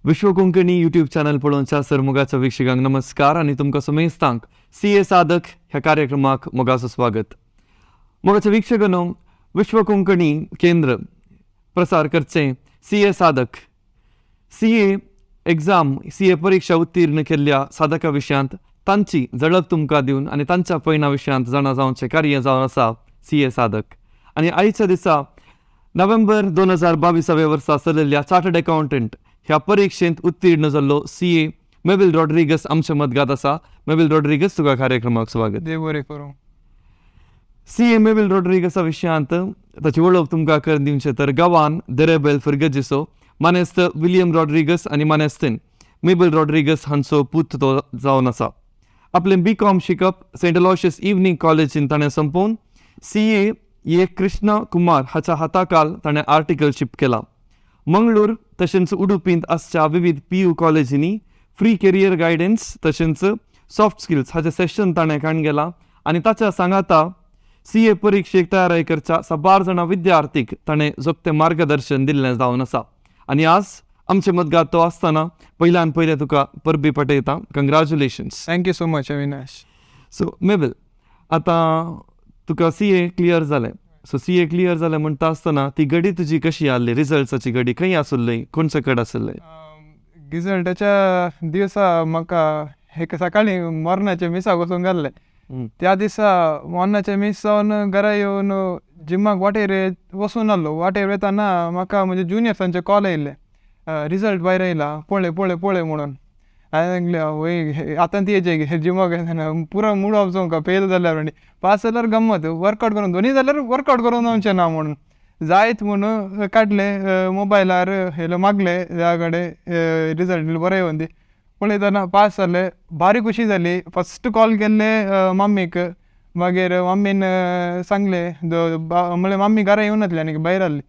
विश्व Konkani YouTube channel पळोवच्या sir मोगाच्या वीक्षकांक नमस्कार आनी तुमकां समेस्तांक सी ए साधक ह्या कार्यक्रमाक मोगाचो स्वागत. मोगाच्या वीक्षकांनो, विश्व कोंकणी केंद्र प्रसार करचें सी ए साधक, सी ए एग्जाम, सी ए परिक्षा उत्तीर्ण केल्ल्या साधका विशयांत तांची झळक तुमकां दिवन आनी तांच्या पयणा विशयांत जाणा जावचें कार्य जावन आसा सी ए साधक. आनी आयच्या दिसा नोव्हेंबर 2022व्या वर्सा चलिल्ल्या चार्टर्ड अकाउंटंट ह्या परिक्षेंत उत्तीर्ण जाल्लो सी ए मेबील रॉड्रिगस आमच्या मदगात आसा. मेबील रॉड्रिगस, तुका कार्यक्रमाक स्वागत. देव बरें करूं. सी ए मेबील रॉड्रिगसा विशयांत ताची वळख तुमकां करून दिवचें तर गांवान देरेबेल फिर्गजीचो मानेस्त विलियम रॉड्रिगस आनी मानेस्तीन मेबल रॉड्रिगस हांचो पूत तो जावन आसा. आपलें बी कॉम शिकप सेंट अलोशियस इवनींग कॉलेजीन ताणें सोंपोवन सी ए ए कृष्ण कुमार हाच्या हाताखाल ताणें आर्टिकलशीप केलां. मंगळूर तशेंच उडुपींत आसच्या विविध पी यू कॉलेजींनी फ्री करियर गायडन्स तशेंच सॉफ्ट स्किल्स हाचें सेशन ताणें काडून गेलां आनी ताच्या सांगाता सी ए परिक्षेक तयारी करच्या साबार जाणां विद्यार्थीक ताणें जोखतें मार्गदर्शन दिल्लें जावन आसा. आनी आज आमचे मदगात तो आसतना पयल्यान पयलें तुका परबी पटयता. Congratulations. Thank you so much, Avinash. So Mabel, आतां तुका सी ए क्लियर जालें. सो सी ए क्लियर जालें म्हणटा आसतना ती घडी तुजी कशी आहली? रिजल्ट्साची घडी खंय आसुल्ली, कोणचे कडेन आसुल्ली? रिजल्टाच्या दिसा म्हाका एक सकाळीं मरणाचें मिसाक वचूंक घाल्लें. त्या दिसा मरणाचें मीस जावन घरा येवन जिमाक वाटेर वचून आहलो. वाटेर वयताना म्हाका म्हजे जुनियर्सांचे कॉल येयल्ले, रिजल्ट भायर येयला, पळय पळय पळय म्हणून. हांवें सांगलें, वय, आतां ती येचे जिमाक येतना पुरो मूड ऑफ जावंक, फेल जाल्यार आनी पास जाल्यार गम्मत, वर्कआउट करून दोनी जाल्यार वर्कआउट करून जावचें ना म्हणून. जायत म्हणून काडलें मोबायलार, येयलो मागलें त्या कडेन, रिजल्ट बरें येवन दी. पळयतना पास जाले, भारी खुशी जाली. फस्ट कॉल केल्ले मम्मीक. मागीर मम्मीन सांगलें, म्हणल्यार मम्मी घरा येवनासली आनी भायर आहली.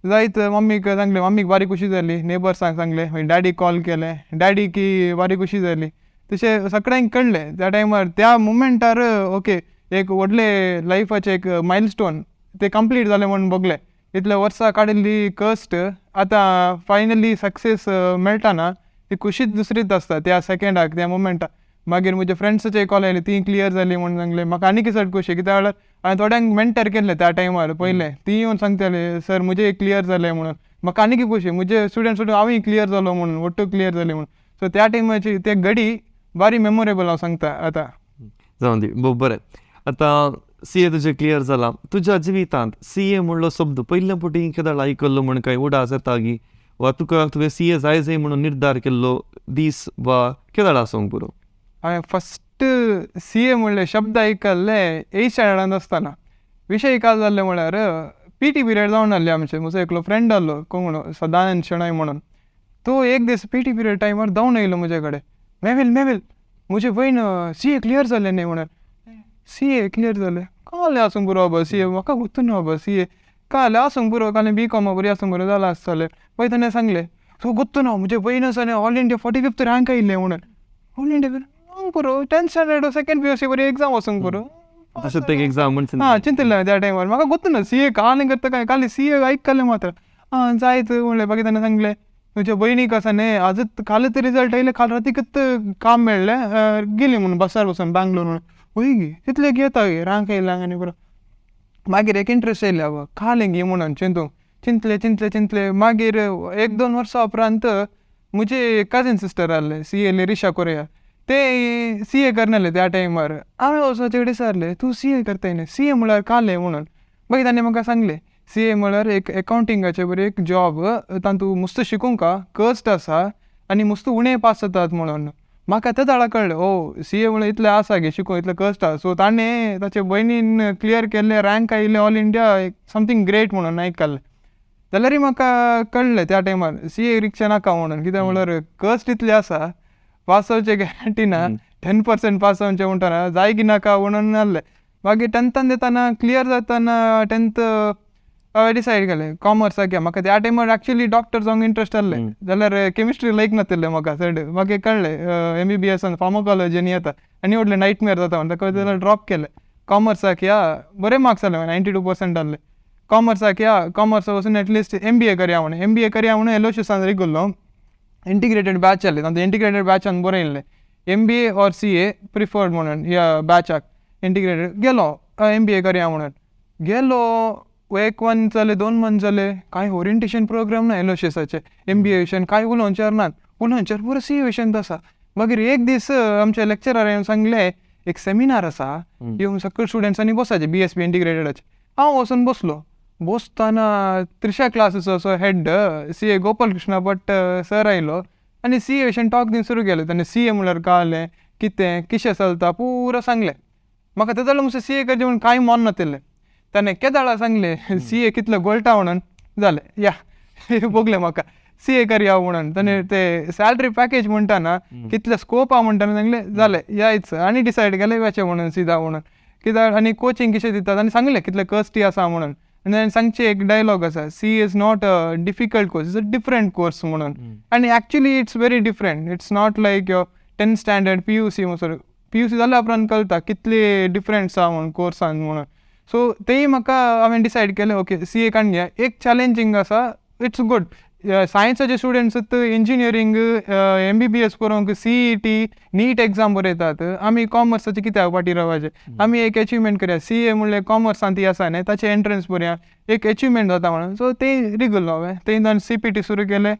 जायत मम्मीक सांगलें, मम्मीक बारी खुशी जाली. नेबर्सांक सांगलें, मागीर डॅडीक कॉल केलें, डॅडीक बारी खुशी जाली. तशें सगळ्यांक कळ्ळें त्या टायमार, त्या मुमेंटार, ओके, एक व्हडले लायफाचें एक मायलस्टोन ते कंप्लीट जालें म्हूण भोगलें. इतले वर्सां काडिल्ली कश्ट आतां फायनली सक्सेस मेळटा ना, ती खुशीच दुसरीच आसता त्या सेकेंडाक, त्या मुमेंटाक. मागीर म्हजे फ्रेंड्साचे कॉल आयले, ती क्लियर जाली म्हूण सांगलें. म्हाका आनीक चड खुशी, कित्याक म्हळ्यार हांवें थोड्यांक मेंटर केल्ले त्या टायमार पयलें, ती येवन सांगताली, सर, म्हजे क्लियर जालें म्हणून. म्हाका आनीक खुशी, म्हजे स्टुडंट्स हांवूय क्लियर जालो म्हणून, ಒಟ್ಟು क्लियर जाली म्हणून. सो त्या टायमाची ते घडी बारी मेमोरेबल हांव सांगता आतां. जावं दी, बरें. आतां सी ए तुजें क्लियर जालां. तुज्या जिवितांत सी ए म्हणलो शब्द पयले फावटी केदळ आयकल्लो म्हण कांय उडास येता गी, वा तुका तुवें सी ए जाय जाय म्हणून निर्धार केल्लो दीस वा केदळ आसूंक पुरो? हांवें फस्ट सी ए म्हणले शब्द आयकल्ले एथ स्टँडर्डान आसतना. विशय काल जाल्ले म्हळ्यार पी टी पिरियड जावन आहले आमचे. म्हजो एकलो फ्रेंड आहलो कोण, सदानंद शेणोय म्हणून. तो एक दीस पी टी पिरियड टायमार धांवन येयलो म्हजे कडेन, मेवील, मेवील, म्हजे भयण सी ए क्लियर जालें न्ही म्हणून. सी ए क्लियर जालें, कालें आसूंक पुरो बाबा सी ए, म्हाका गोत्तू ना बाबा सी ए कालें आसूंक पुरो, कालें बी कॉमा बरी आसूंक पुरो, जालां आसतलें. मागीर ताणें सांगलें, सो गोत्तू ना, म्हजे भयण आसा न्ही, ऑल इंडिया 45th rank आयिल्लें म्हणून. ऑल इंडिया आसूंक पुरो, tenth standard second P U C बरी एग्जाम वचूंक पुरो. तशें ते एग्जाम म्हण. हां, चिंतिल्लें हांवें त्या टायमार. म्हाका गोत्तू ना सी ए कालें करता काय, खाली सी ए आयकल्लें मात्र. आं, जायत म्हणलें. मागीर ताणें सांगलें, तुज्या भयणीक आसा न्ही, आजूच कालूच रिजल्ट येयले, काल रातीकच काम मेळ्ळें, गेली म्हणून बसार बसून बँगलोर म्हणून. वय गे, तितले घेता गे रँक येयला आनी पुरो. मागीर एक इंट्रस्ट येयले बाबा, कालें गे म्हणून चिंतूंक. चिंतले चिंतले चिंतले, मागीर एक दोन वर्सां उपरांत म्हजी कजीन सिस्टर आहलें सी ए रिशा कोरया, ते सी ए करनासले त्या टायमार. हांवें वचून ताचे कडेन विचारलें, तूं सी ए करताय न्ही, सी ए म्हळ्यार कालें म्हणून. मागीर ताणें म्हाका सांगलें, सी ए म्हळ्यार एक एकावंटिंगाचें बरें एक जॉब, तातूंत मस्त शिकूंक कश्ट आसा आनी मस्त उणें पास जातात म्हणून. म्हाका तें जाल्यार कळ्ळें, ओ, सी ए म्हळ्यार इतलें आसा गे शिकूंक, इतलें कश्ट आसा. सो ताणें ताचे भयणीन क्लियर केल्लें, रँक आयिल्लें ऑल इंडिया, समथींग ग्रेट म्हणून आयकल्लें. जाल्यारय म्हाका कळ्ळें त्या टायमार सी ए रिक्षा नाका म्हणून, कित्याक म्हळ्यार कश्ट इतले आसा, पास जावचें गॅरंटी ना, 10% पास जावचें म्हणटना जाय की नाका म्हणून आहलें. मागीर टेंथान येताना, क्लियर जाताना टेंथ, हांवें डिसायड केलें कॉमर्साक घे. म्हाका त्या टायमार एक्चुली डॉक्टर जावंक इंट्रस्ट आहलें, जाल्यार केमिस्ट्री लायक नाशिल्लें म्हाका चड. मागीर कळ्ळें, एम बी बी एसान फार्माकोलॉजी आनी येता आनी व्हडलें नायटमेअर जाता म्हणून ताका जाल्यार ड्रॉप केलें. कॉमर्साक या, बरे मार्क्स आसले, 92% आहले. कॉमर्साक या, कॉमर्सा वचून एटलिस्ट एम बी ए करया म्हणून, एम बी ए करया म्हणून एलोशियसान रिगल्लो. इंटिग्रेटेड बॅच जाली. तांतूं इंटिग्रेटेड बॅचान बरयल्लें MBA or CA preferred म्हणून. ह्या बॅचाक इंटिग्रेटेड गेलो, एमबीए करया म्हणून गेलो. एक मंथ जाले, 2 मंथ जाले, कांय ओरिएंटेशन प्रोग्राम ना. एलोशियसाचे एमबीए विशयान कांय उलोवचेर नात, उलोवचेर पुरो सीए विशयान आसा. मागीर एक दीस आमच्या लेक्चरार येवन सांगलें, एक सेमिनार आसा, येवन सगळे स्टुडंट्सांनी बसाचे बीएसपी इंटिग्रेटेडाचे. हांव वचून बसलो. बसतना त्रिशा क्लासीचो असो हेड सीए गोपाल कृष्ण भट सर आयलो आनी सीए विशयान टॉक दिवन सुरू केलें. ताणें सीए म्हणल्यार कळ्ळें कितें, किशें चलता, पुरो सांगलें म्हाका. तेदोळा मुजो सीए करचें म्हणून कांय मन नातिल्लें. ताणें केदाळा सांगलें सीए कितलो गोळटा म्हणून, जालें या भोगलें म्हाका सीए करया म्हणून. ताणें ते सॅलरी पॅकेज म्हणटा, कितले स्कोप आहा म्हणटा सांगलें, जालें यायच आनी डिसायड केलें वचें म्हणून सिदा म्हणून. कित्याक आनी कोचिंग कशें दितात आनी सांगलें कितले कश्टी आसा म्हणून. आनी ताणें सांगचें एक डायलॉग आसा, "CA is not a difficult course, it's a different course" म्हणून. आनी actually it's very different. It's not like your 10th standard, PUC. PUC जाल्या उपरांत कळटा कितले डिफरंट्स आहा म्हणून कोर्सान म्हणून. सो तेय म्हाका हांवें डिसायड केलें, ओके, सीए काडून घेया. एक चॅलेंजींग आसा, it's good. सायन्साचे स्टुडंट्स इंजिनियरींग, एमबीबीएस करूंक सीईटी, नीट एग्जाम बरयतात. आमी कॉमर्साचे कित्याक फाटीं रावपाचें? आमी एक एचिवमेंट करया. सीए म्हणल्यार कॉमर्सान ती आसा न्ही, ताचें एंट्रन्स बरया, एक एचिवमेंट जाता म्हणून. सो ते रिगलो हांवें. थंय सीपीटी सुरू केलें,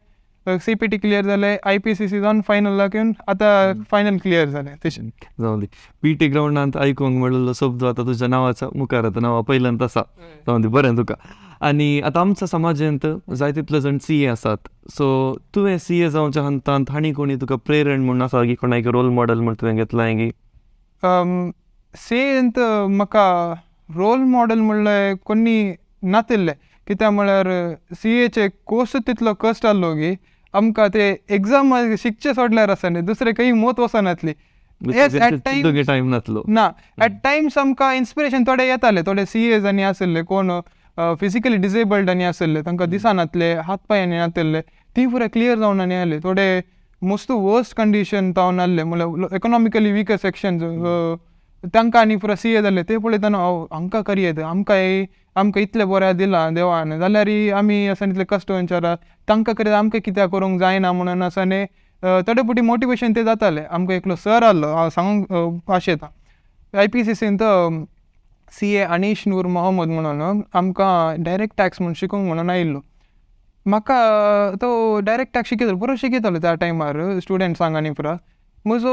सीपीटी क्लियर जालें, आयपीसीसी जावन फायनलाक येवन आतां फायनल क्लियर जालें तशें. जावं दी. पीटी ग्रावंडांत आयकूंक मेळिल्लो शब्द आतां तुज्या नांवाच्या मुखार, आतां नांवा पयल्यान आसा. जावं दी, बरें तुका. आनी आतां आमच्या समाजांत जाय तितले जाण सीए आसात. सो तुवें सीए जावच्या हंतांत हांणी कोणी तुका प्रेरण म्हूण आसा की कोणाक रोल मॉडल म्हूण तुवें घेतलां की? सीएंत म्हाका रोल मॉडल म्हणल्यार कोणी नातिल्ले. कित्याक म्हळ्यार सीएचे कोर्स तितलो कश्ट आहलो की आमकां ते एग्जाम शिकचे सोडल्यार आसा न्ही, दुसरें खंय मोत वचनासली. Yes, at times time नासलो. ना, एट टायम्स आमकां इन्स्पिरेशन थोडे येताले. थोडे सीएज आनी आशिल्ले, कोण फिजिकली डिसेबल्ड आनी आशिल्ले, तांकां दिसनातले, हात पांय आनी नातिल्ले, ती पुराय क्लियर जावन आनी आयले. थोडे मोस्ट वर्स्ट कंडीशन जावन आसले, म्हणल्यार इकॉनॉमिकली विकर सेक्शन, तांकां आनी पुरो सीए जाले. ते पळयतना हांव हांकां करयेत, आमकां आमकां इतलें बरें दिलां देवान जाल्यार आमी आसा इतले कश्ट विचारा, तांकां करीत आमकां कित्याक करूंक जायना म्हणून आसा न्ही, थोडे फावटी मोटिवेशन ते जाताले. आमकां एकलो सर आहलो, हांव सांगूंक आशेता, आयपीसीसींत सीए अनीश नूर मोहम्मद म्हणून, आमकां डायरेक्ट टॅक्स म्हूण शिकोवंक म्हणून आयिल्लो. म्हाका तो डायरेक्ट टॅक्स शिकयतालो, बरो शिकयतालो त्या टायमार स्टुडंट्सांक. आनी पुरो म्हजो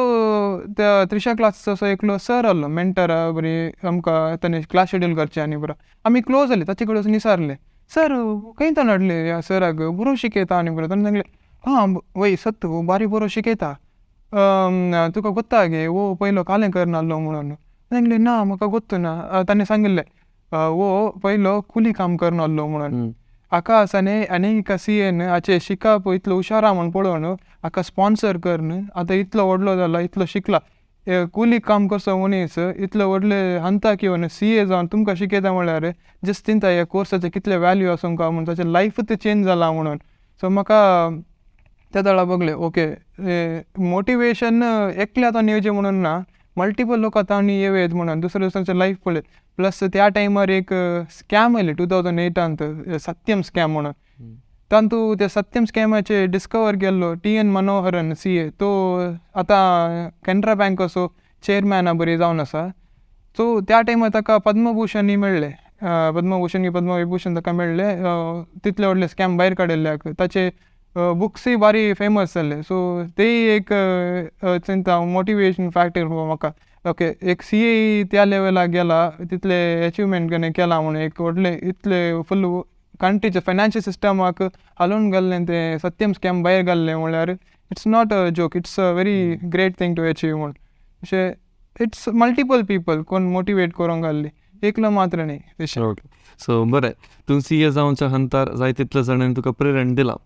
त्या त्रिशा क्लासीचो असो एकलो सर आहलो मेंटर, बरी आमकां ताणें क्लास शेड्यूल करचे आनी पुरो आमी क्लोज जाली. ताचे कडेन वचून विचारलें, सर, खंय ताणें हाडले ह्या सराक, बरो शिकयता आनी बरो. ताणें सांगलें, हां वय सत्य, हो बारी बरो शिकयता. तुका गोत्ता गे हो पयलो कालें करना आहलो म्हणून? सांगलें, ना, म्हाका गोत्तू ना. ताणें सांगिल्लें, हो पयलो कुली काम करना आहलो म्हणून. हाका आसा न्ही, आनी एका सीएन हाचें शिकप इतलो हुशार आहा म्हूण पळोवन हाका स्पॉन्सर करन आतां इतलो व्हडलो जाला, इतलो शिकला. कुली काम करचो मनीस इतलो व्हडले हंताक येवन सीए जावन तुमकां शिकयता म्हळ्यार जस्ट चिंता ह्या कोर्साचे कितले वॅल्यू आसूंक काय म्हणून, ताचें लायफूच चेंज जाला म्हणून. सो म्हाका त्या वेळार भोगलें, ओके, मोटिवेशन एकल्या ताणें येवचें म्हणून ना, मल्टिपल लोकां ताणें येवं म्हणून, दुसऱ्या दुसऱ्यांचे लायफ पळयत. प्लस त्या टायमार एक स्कॅम आयले 2008आंत, सत्यम स्कॅम म्हणून. तातूंत त्या सत्यम स्कॅमाचे डिस्कवर केल्लो टी एन मनोहरन सीए, तो आतां कॅनरा बँकाचो चेअरमॅन बरी जावन आसा. सो त्या टायमार ताका पद्मभूषणूय मेळ्ळें, पद्मभूषण की पद्मविभूषण ताका मेळ्ळें, तितले व्हडले स्कॅम भायर काडिल्ल्याक. ताचे बुक्सूय बारी फेमस जाल्ले. सो तेय एक चिंता मोटिवेशन फॅक्टर म्हाका, ओके, एक सीए त्या लेवलाक गेला, तितले एचिवमेंट केला म्हणून, एक व्हडले इतले फुल कंट्रीचे फायनान्शियल सिस्टमाक हालोवन घाल्लें तें सत्यम स्कॅम भायर घाल्लें म्हणल्यार it's not a joke, it's a very great thing to achieve म्हूण. अशें it's multiple people कोण मोटिवेट करूंक घाल्ली, एकलो मात्र न्ही तशें. ओके, सो बरें, तूं सीए जावच्या हंतार जाय तितले जाणांनी तुका प्रेरण दिलां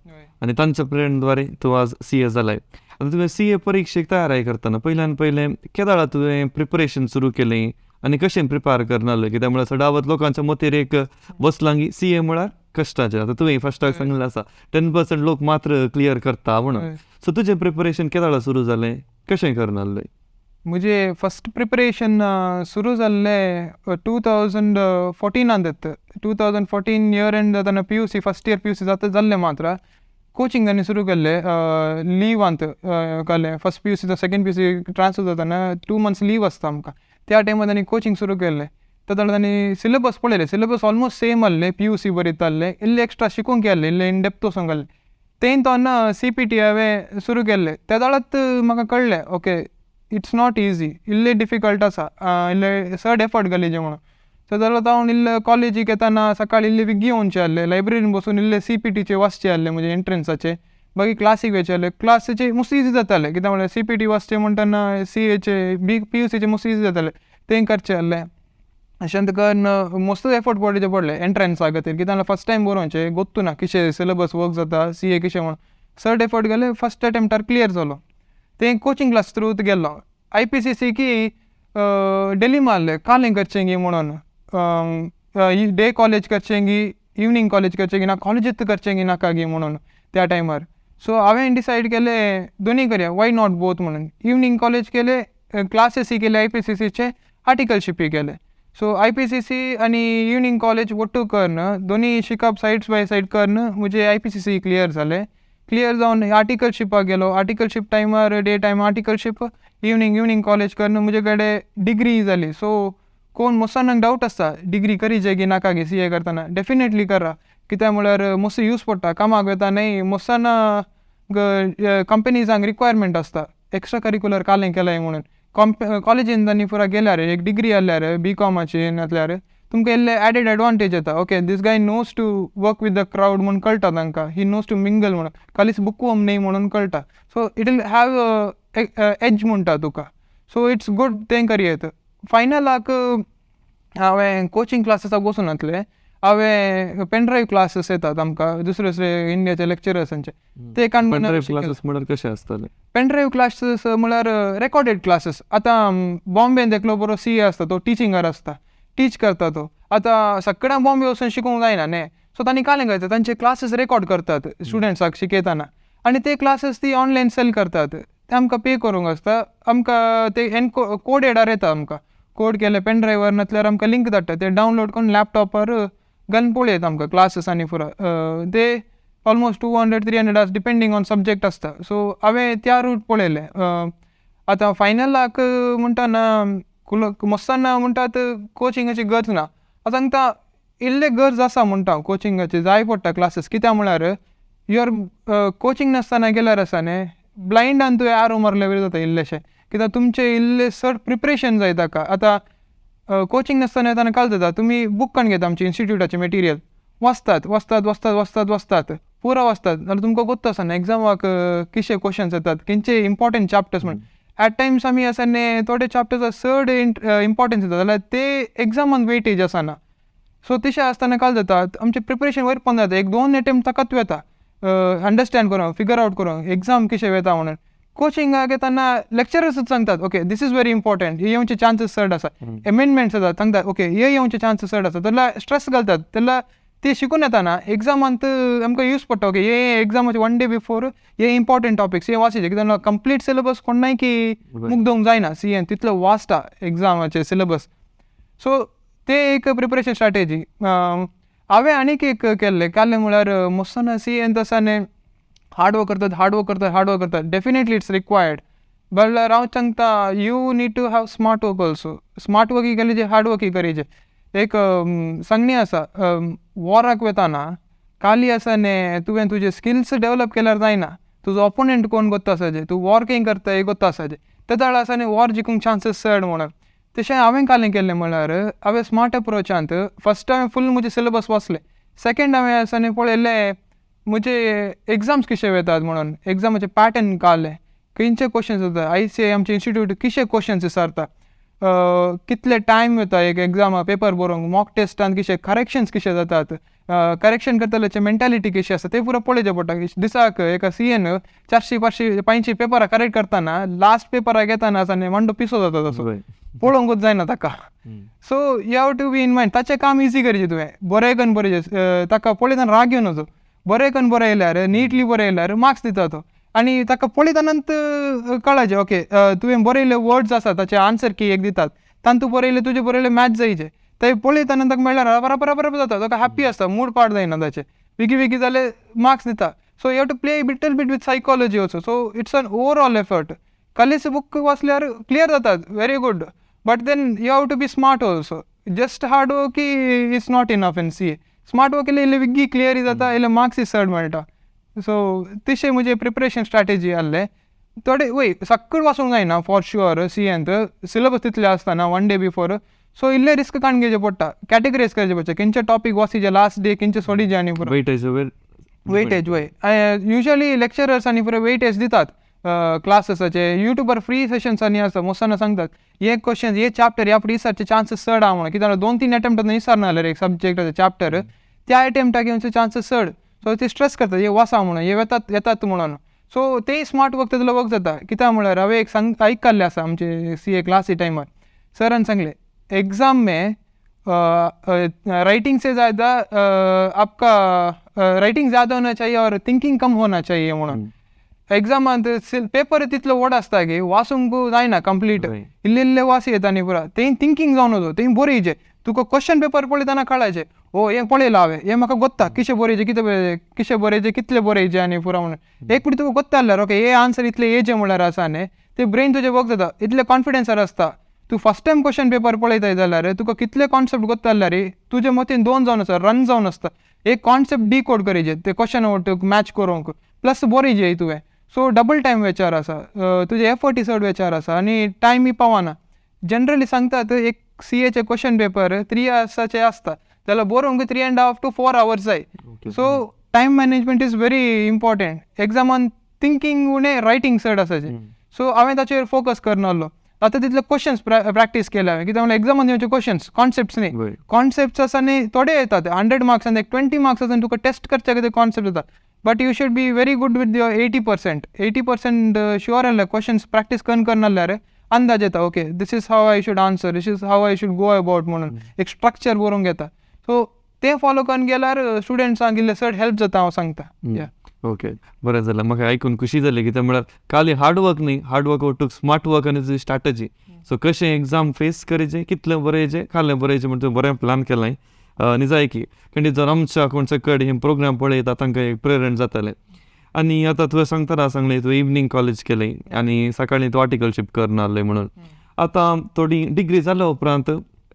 आनी तांच्या प्रेरणद्वारे तूं आज सीए जालाय. आतां तुवें सीए परिक्षेक तयारी करतना पयल्यान पयलें केदाळा तुवें प्रिपरेशन सुरू केलें आनी कशें प्रिपेर करनासलें? कित्याक म्हळ्यार सदांच लोकांच्या मतीर एक बसलां की सीए म्हळ्यार कश्टाचें. आतां तुवें फस्टाक सांगिल्लें आसा, 10% लोक मात्र क्लियर करता म्हणून. सो तुजें प्रिपरेशन केदाळा सुरू जालें, कशें करनासलें? म्हजें फस्ट प्रिपरेशन सुरू जाल्लें 2014आंत. 2014 year end जातना, PUC first year PUC जाता जाल्लें मात्र. कोचिंग आनी सुरू केल्लें लिवांत कळ्ळें. फर्स्ट PUC तो सेकंड PUC transfer जाताना 2 months leave आसता आमकां, त्या टायमार तांणी कोचिंग सुरू केल्लें. ते तांणी सिलेबस पळयलें, सिलेबस ऑलमोस्ट सेम आहले, PUC बरयता आहले, इल्लें एक्स्ट्रा शिकूंक आसलें, इल्लें इन डेप्थ वचोंक आहलें. तें तो CPT हांवें सुरू केल्लें. त्या वेळात म्हाका कळ्ळें, ओके, it's not easy, इल्लें डिफिकल्ट आसा, इल्लें चड एफर्ट घालीजे म्हणून. सो जाल्यार हांव इल्लें कॉलेजीक येताना सकाळी इल्लें बेगी येवचें आहलें, लायब्ररीन बसून इल्लें CPTचे वाचचें आहलें, म्हणजे एंट्रन्साचे. मागीर क्लासीक वयचें आहलें, क्लासीचे मोस्ट इजी जातालें, कित्याक म्हळ्यार CPT वाचचें म्हणटना CAचे बी PUCचे मोस्ट इजी जातालें, तें करचें आहलें. अशें करून मस्त एफर्ट पडचे पडले एंट्रन्सा खातीर, कित्याक फर्स्ट टायम बरोवचें, गोत्तू ना किशें सिलेबस वर्क जाता CA किशें म्हणून. चड एफर्ट घाले, फर्स्ट अटेम्प्टार क्लियर जालो. तें कोचिंग क्लास थ्रू गेल्लो. IPCC की डिलेमा आहलें, कालें करचें गी म्हणून, डे कॉलेज करचें गी इवनींग कॉलेज करचें गी ना कॉलेजीत करचें गी नाका गी म्हणून त्या टायमार. सो हांवें डिसायड केलें, दोनूय करया, why not both म्हणून. इवनींग कॉलेज केले, क्लासीसूय केले IPCCचे, आर्टिकलशिपूय केले. सो IPCC आनी इवनींग कॉलेज ಒಟ್ಟು करून, दोनूय शिकप सायड बाय सायड करून म्हजें IPCC clear जालें. क्लियर जावन आर्टिकलशिपाक गेलो. आर्टिकलशीप टायमार day time articleship, evening college करून म्हजे कडेन डिग्री जाली. सो कोण मोस्टांक डावट आसता, डिग्री करीचे की नाका गी CA करतना. डेफिनेटली करा, कित्याक म्हळ्यार मोस्ट यूज पडटा कामाक वता न्हय. मोस्टाना कंपनीजांक रिक्वायरमेंट आसता, एक्स्ट्रा करिकुलर कालें केलाय म्हणून. कॉलेजीन तांणी पुरा गेल्यार, एक डिग्री आहल्यार BComाची नासल्यार तुमकां इल्लें एडेड एडवांटेज येता. Okay, this guy knows to work with the crowd म्हूण कळटा तांकां, he knows to mingle म्हणून, खालीच बुक वर्म न्हय म्हणून कळटा. So it will have edge म्हणटा तुका. सो it's good, तें करयेत. फायनलाक हांवें कोचिंग क्लासीसाक वचूं नासलें. हांवें पेनड्रायव क्लासीस येतात आमकां दुसरे दुसरे इंडियाचे लेक्चरर्सांचे, ते काडून. पेनड्रायव्ह क्लासीस म्हळ्यार कशें आसतलें? पेनड्रायव्ह क्लासीस म्हळ्यार रेकॉर्डेड क्लासीस. आतां बॉम्बेन एकलो बरो CA आसता, तो टिचिंगार आसता, टीच करता तो. आतां सगळ्यांक बॉम्बे वचून शिकूंक जायना न्ही, सो तांणी कालें करता, तांचे क्लासीस रेकॉर्ड करतात स्टुडंट्साक शिकयतना आनी ते क्लासीस ती ऑनलायन सेल करतात. ते आमकां पे करूंक आसता. आमकां ते एनको कोडेडार येता, आमकां कोड केले पेन ड्रायव्हर नासल्यार आमकां लिंक धाडटा, ते डावनलोड करून लॅपटॉपार घालून पळयता आमकां क्लासीस आनी पुरो. ते almost 200 300 hours depending on subject आसता. सो हांवें त्या रूट पळयलें. आतां फायनलाक म्हणटना मस्ताना म्हणटात कोचिंगाची गरज ना. हांव सांगता, इल्लें गरज आसा म्हणटा हांव, कोचिंगाची जाय पडटा क्लासीस, कित्याक म्हळ्यार you are coaching नासतना गेल्यार आसा न्ही, ब्लायंडान तुवें आरो मारल्या वरी जाता इल्लेशें, कित्याक तुमचें इल्लें चड प्रिपरेशन जाय ताका. आतां कोचिंग नासतना येतना काल जाता, तुमी बूक काडून घेता, आमचे इन्स्टिट्यूटाचें मटेरियल वाचतात वाचतात वाचतात वाचतात वाचतात, पुरो वाचतात, जाल्यार तुमकां गोत्त आसना एग्जामाक किशे क्वेश्चन्स येतात, खंयचे इम्पोर्टंट चॅप्टर्स म्हण. एट टायम्स आमी आसा न्ही, थोडे चॅप्टर्स चड इम्पोर्टन्स दिता जाल्यार ते एग्जामान वेटेज आसना. सो तशें आसतना काल जाता, आमचें प्रिपरेशन वयर पोंदा जाता. एक दोन एटेम्प्ट ताकाच वता अंडरस्टँड करूंक, फिगर आवट करूंक एग्जाम कशें वता म्हणून. कोचिंगाक येताना लेक्चरर्सूच सांगतात, okay, this is very important, हे येवचे चान्सीस चड आसा. एमेंडमेंट्स जातात, सांगतात, ओके, हे येवचे चान्सीस चड आसा, जाल्यार स्ट्रेस घालतात. तेन्ना ते शिकून येताना एग्जामांत आमकां यूज पडटा. ओके, हे एग्जामाचे वन डे बिफोर हे इम्पॉर्टंट टॉपिक्स हे वाचचे, कित्याक कंप्लीट सिलेबस कोणाय की मुगदोवंक जायना CAन, तितलो वास्ट एग्जामाचे सिलेबस. सो ते एक प्रिपरेशन स्ट्रॅटेजी. हांवें आनीक एक केल्लें कालें म्हळ्यार मोस्टान CAन आसा न्ही, हार्ड वर्क करतात, हार्ड वर्क करतात, हार्ड वर्क करतात. डेफिनेटली it's required, but हांव सांगता, you need to have smart work also. Smart वर्कूय केली, हार्ड वर्कूय करीचे. एक सांगणी आसा, वॉराक वताना खाली आसा न्ही, तुवें तुजे स्किल्स डेवलप केल्यार जायना, तुजो ऑपोनंट कोण गोत्त आसाचे, तूं वॉर कितें करता हें गोत्त आसाचे, तेदोळ आसा न्ही वॉर जिखूंक चान्सीस चड म्हणून. तशें हांवें कालें केल्लें म्हळ्यार हांवें स्मार्ट अप्रोचांत फर्स्ट हांवें फूल म्हजें सिलेबस वाचलें. सेकेंड हांवें आसा न्ही पळयलें म्हजे एग्जाम्स कशे वतात म्हणून, एग्जामाचे पॅटर्न काडले, खंयचे क्वेश्चन्स येता, ICAI आमचे इन्स्टिट्यूट किशे क्वेश्चन्स विचारता, कितले टायम वता एक एग्जामा पेपर बरोवंक, मॉक टेस्टान किशे करेक्शन्स कशे जातात, करेक्शन करतल्याचे मेंटालिटी कशी आसा, ते पुरो पळोवचें पडटा. दिसाक एका CAन 400 500 500 पेपरां करेक्ट करतना लास्ट पेपराक येताना आसा न्ही मांडो पिसो जाता, तसो पळोवंकूच जायना ताका. So you have to be in mind, ताचें काम इजी करचें, तुवें बरें करून बरयचें, ताका पळयतना राग येवन वचो, बरें करून बरयल्यार, निटली बरयल्यार मार्क्स दिता तो. आनी ताका पळयतनाच कळाचें, ओके, तुवें बरयल्ले वर्ड्स आसा ताचे आन्सर की एक दितात, तातूंत बरयल्ले तुजें बरयल्लें मॅच जायचे, ते पळयतना ताका मेळ्ळ्यार बरा बरा बरा जाता, ताका हॅप्पी आसता, मूड पाड जायना ताचें, बेगी बेगी जाल्यार मार्क्स दिता. So you have to play little bit with psychology also. So it's an overall effort. कलेस book वाचल्यार क्लियर जातात, very good, but then you have to be smart also. Just hard work is not enough in CA. Smart work केल्यार इल्ले बेगी clear जाता, इल्ले marks चड मेळटा. सो तशें म्हजें प्रिपरेशन स्ट्रॅटेजी आहलें. थोडे वय सक्कड वाचूंक जायना फॉर शुअर, सी एंत सिलेबस तितले आसतना वन डे बिफोर. सो इल्ले रिस्क काडून घेवचें पडटा, कॅटेगरायज करचें पडटा, खंयचे टॉपीक वाचिजे लास्ट डे, खंयचे सोडिजे आनी पुरो. वेटेज. वेटेज वय, युजली लेक्चरर्स आनी पुरो वेटेज दितात क्लासीसाचे. युट्यूबार फ्री सेशन्स आनी आसा, मोस्टाना सांगतात हे क्वेश्चन, हे चॅप्टर ह्या फुडें विचारचे चान्सीस चड आहा म्हणून. कित्याक दोन तीन अटेम्प्ट विचारना जाल्यार एक सब्जेक्टाचे चॅप्टर त्या अटेम्प्टाक येवचे चान्सीस चड. सो ते स्ट्रेस करतात हे वाचा म्हणून, हे येतात येतात म्हणून. सो तेय स्मार्ट वर्क तितलो वर्क जाता. कित्याक म्हळ्यार हांवें एक सांग आयकल्लें आसा, आमचे सी ए क्लासी टायमार सरान सांगलें, एग्जाम में राइटिंग से ज़्यादा आपका राइटिंग ज़्यादा होना चाहिए और थिंकिंग कम होना चाहिए म्हणून. एग्जामांत पेपर तितलो व्हड आसता की वाचूंक जायना कंप्लीट. इल्ले इल्ले वासी येता न्ही पुरा, तें थिंकींग जावन वचो, तें बरयचें. तुका क्वेश्चन पेपर पळयतना कळायचें, ओ हें पळयलां हांवें, हें म्हाका गोत्ता किशें बरयचें, कितें किशें बरयचें, कितलें बरयचें आनी पुरा म्हणून. एक फावटी तुका गोत्ता जाल्यार ओके हे आन्सर इतलें येयचें म्हळ्यार आसा न्ही, तें ब्रेन तुजें वर्क जाता, इतलें कॉन्फिडन्सार आसता. तूं फर्स्ट टायम क्वेश्चन पेपर पळयताय जाल्यार तुका कितले कॉन्सेप्ट गोत्ता जाल्यार तुजे मतीन दोन जावन आसता, रन जावन आसता. एक कॉन्सेप्ट डिकोड करयचे ते क्वेश्चन मॅच करूंक, प्लस बरयचे तुवें. सो डबल टायम वेचार आसा, तुजे एफर्टय चड वेचार आसा आनी टायमय पावना. जनरली सांगतात एक सी एचे क्वेश्चन पेपर 3 आवर्साचे आसता जाल्यार बरोवंक 3.5 to 4 hours जाय. So time management is very important. एग्जामान thinking उणें, रायटींग चड आसाचें. सो हांवें ताचेर फोकस करनासलो. आतां तितले क्वेश्चन्स प्रॅक्टीस केले हांवें, कित्याक म्हणल्यार एग्जामान येवचे क्वेश्चन्स कॉन्सेप्ट्स न्ही. कॉन्सेप्ट्स आसा न्ही थोडे येतात, 100 मार्क्सान एक 20 मार्क्स आसा तुका टेस्ट करच्या खातीर कॉन्सेप्ट जाता. But you should be very good with your 80%, 80% sure आहले क्वेश्चन्स प्रॅक्टीस करून करून जाल्यार अंदाज येता, okay this is how I should answer, this is how I should go about म्हणून एक स्ट्रक्चर बरोवंक येता. सो तें फॉलो करून गेल्यार स्टुडंट्सांक इल्लें चड हेल्प जाता हांव सांगता. ओके, बरें जालें, म्हाका आयकून खुशी जाली. कित्याक म्हळ्यार खाली हार्ड वर्क न्ही, हार्ड वर्क ओटूक स्मार्ट वर्क आनी तुजी स्ट्रॅटजी. सो कशें एग्जाम फेस करचें, कितलें बरयचें, खालें बरयचें म्हण तुवें बरें प्लान केलां. निजायकी खंडीत जर आमच्या कोण सकड हे प्रोग्राम पळयता तांकां एक प्रेरण जातलें. आनी आतां तुवें सांगतना सांगलें तुवें इवनींग कॉलेज केलें आनी सकाळीं तूं आर्टिकलशीप करना आहलें म्हणून. आतां थोडी डिग्री जाल्या उपरांत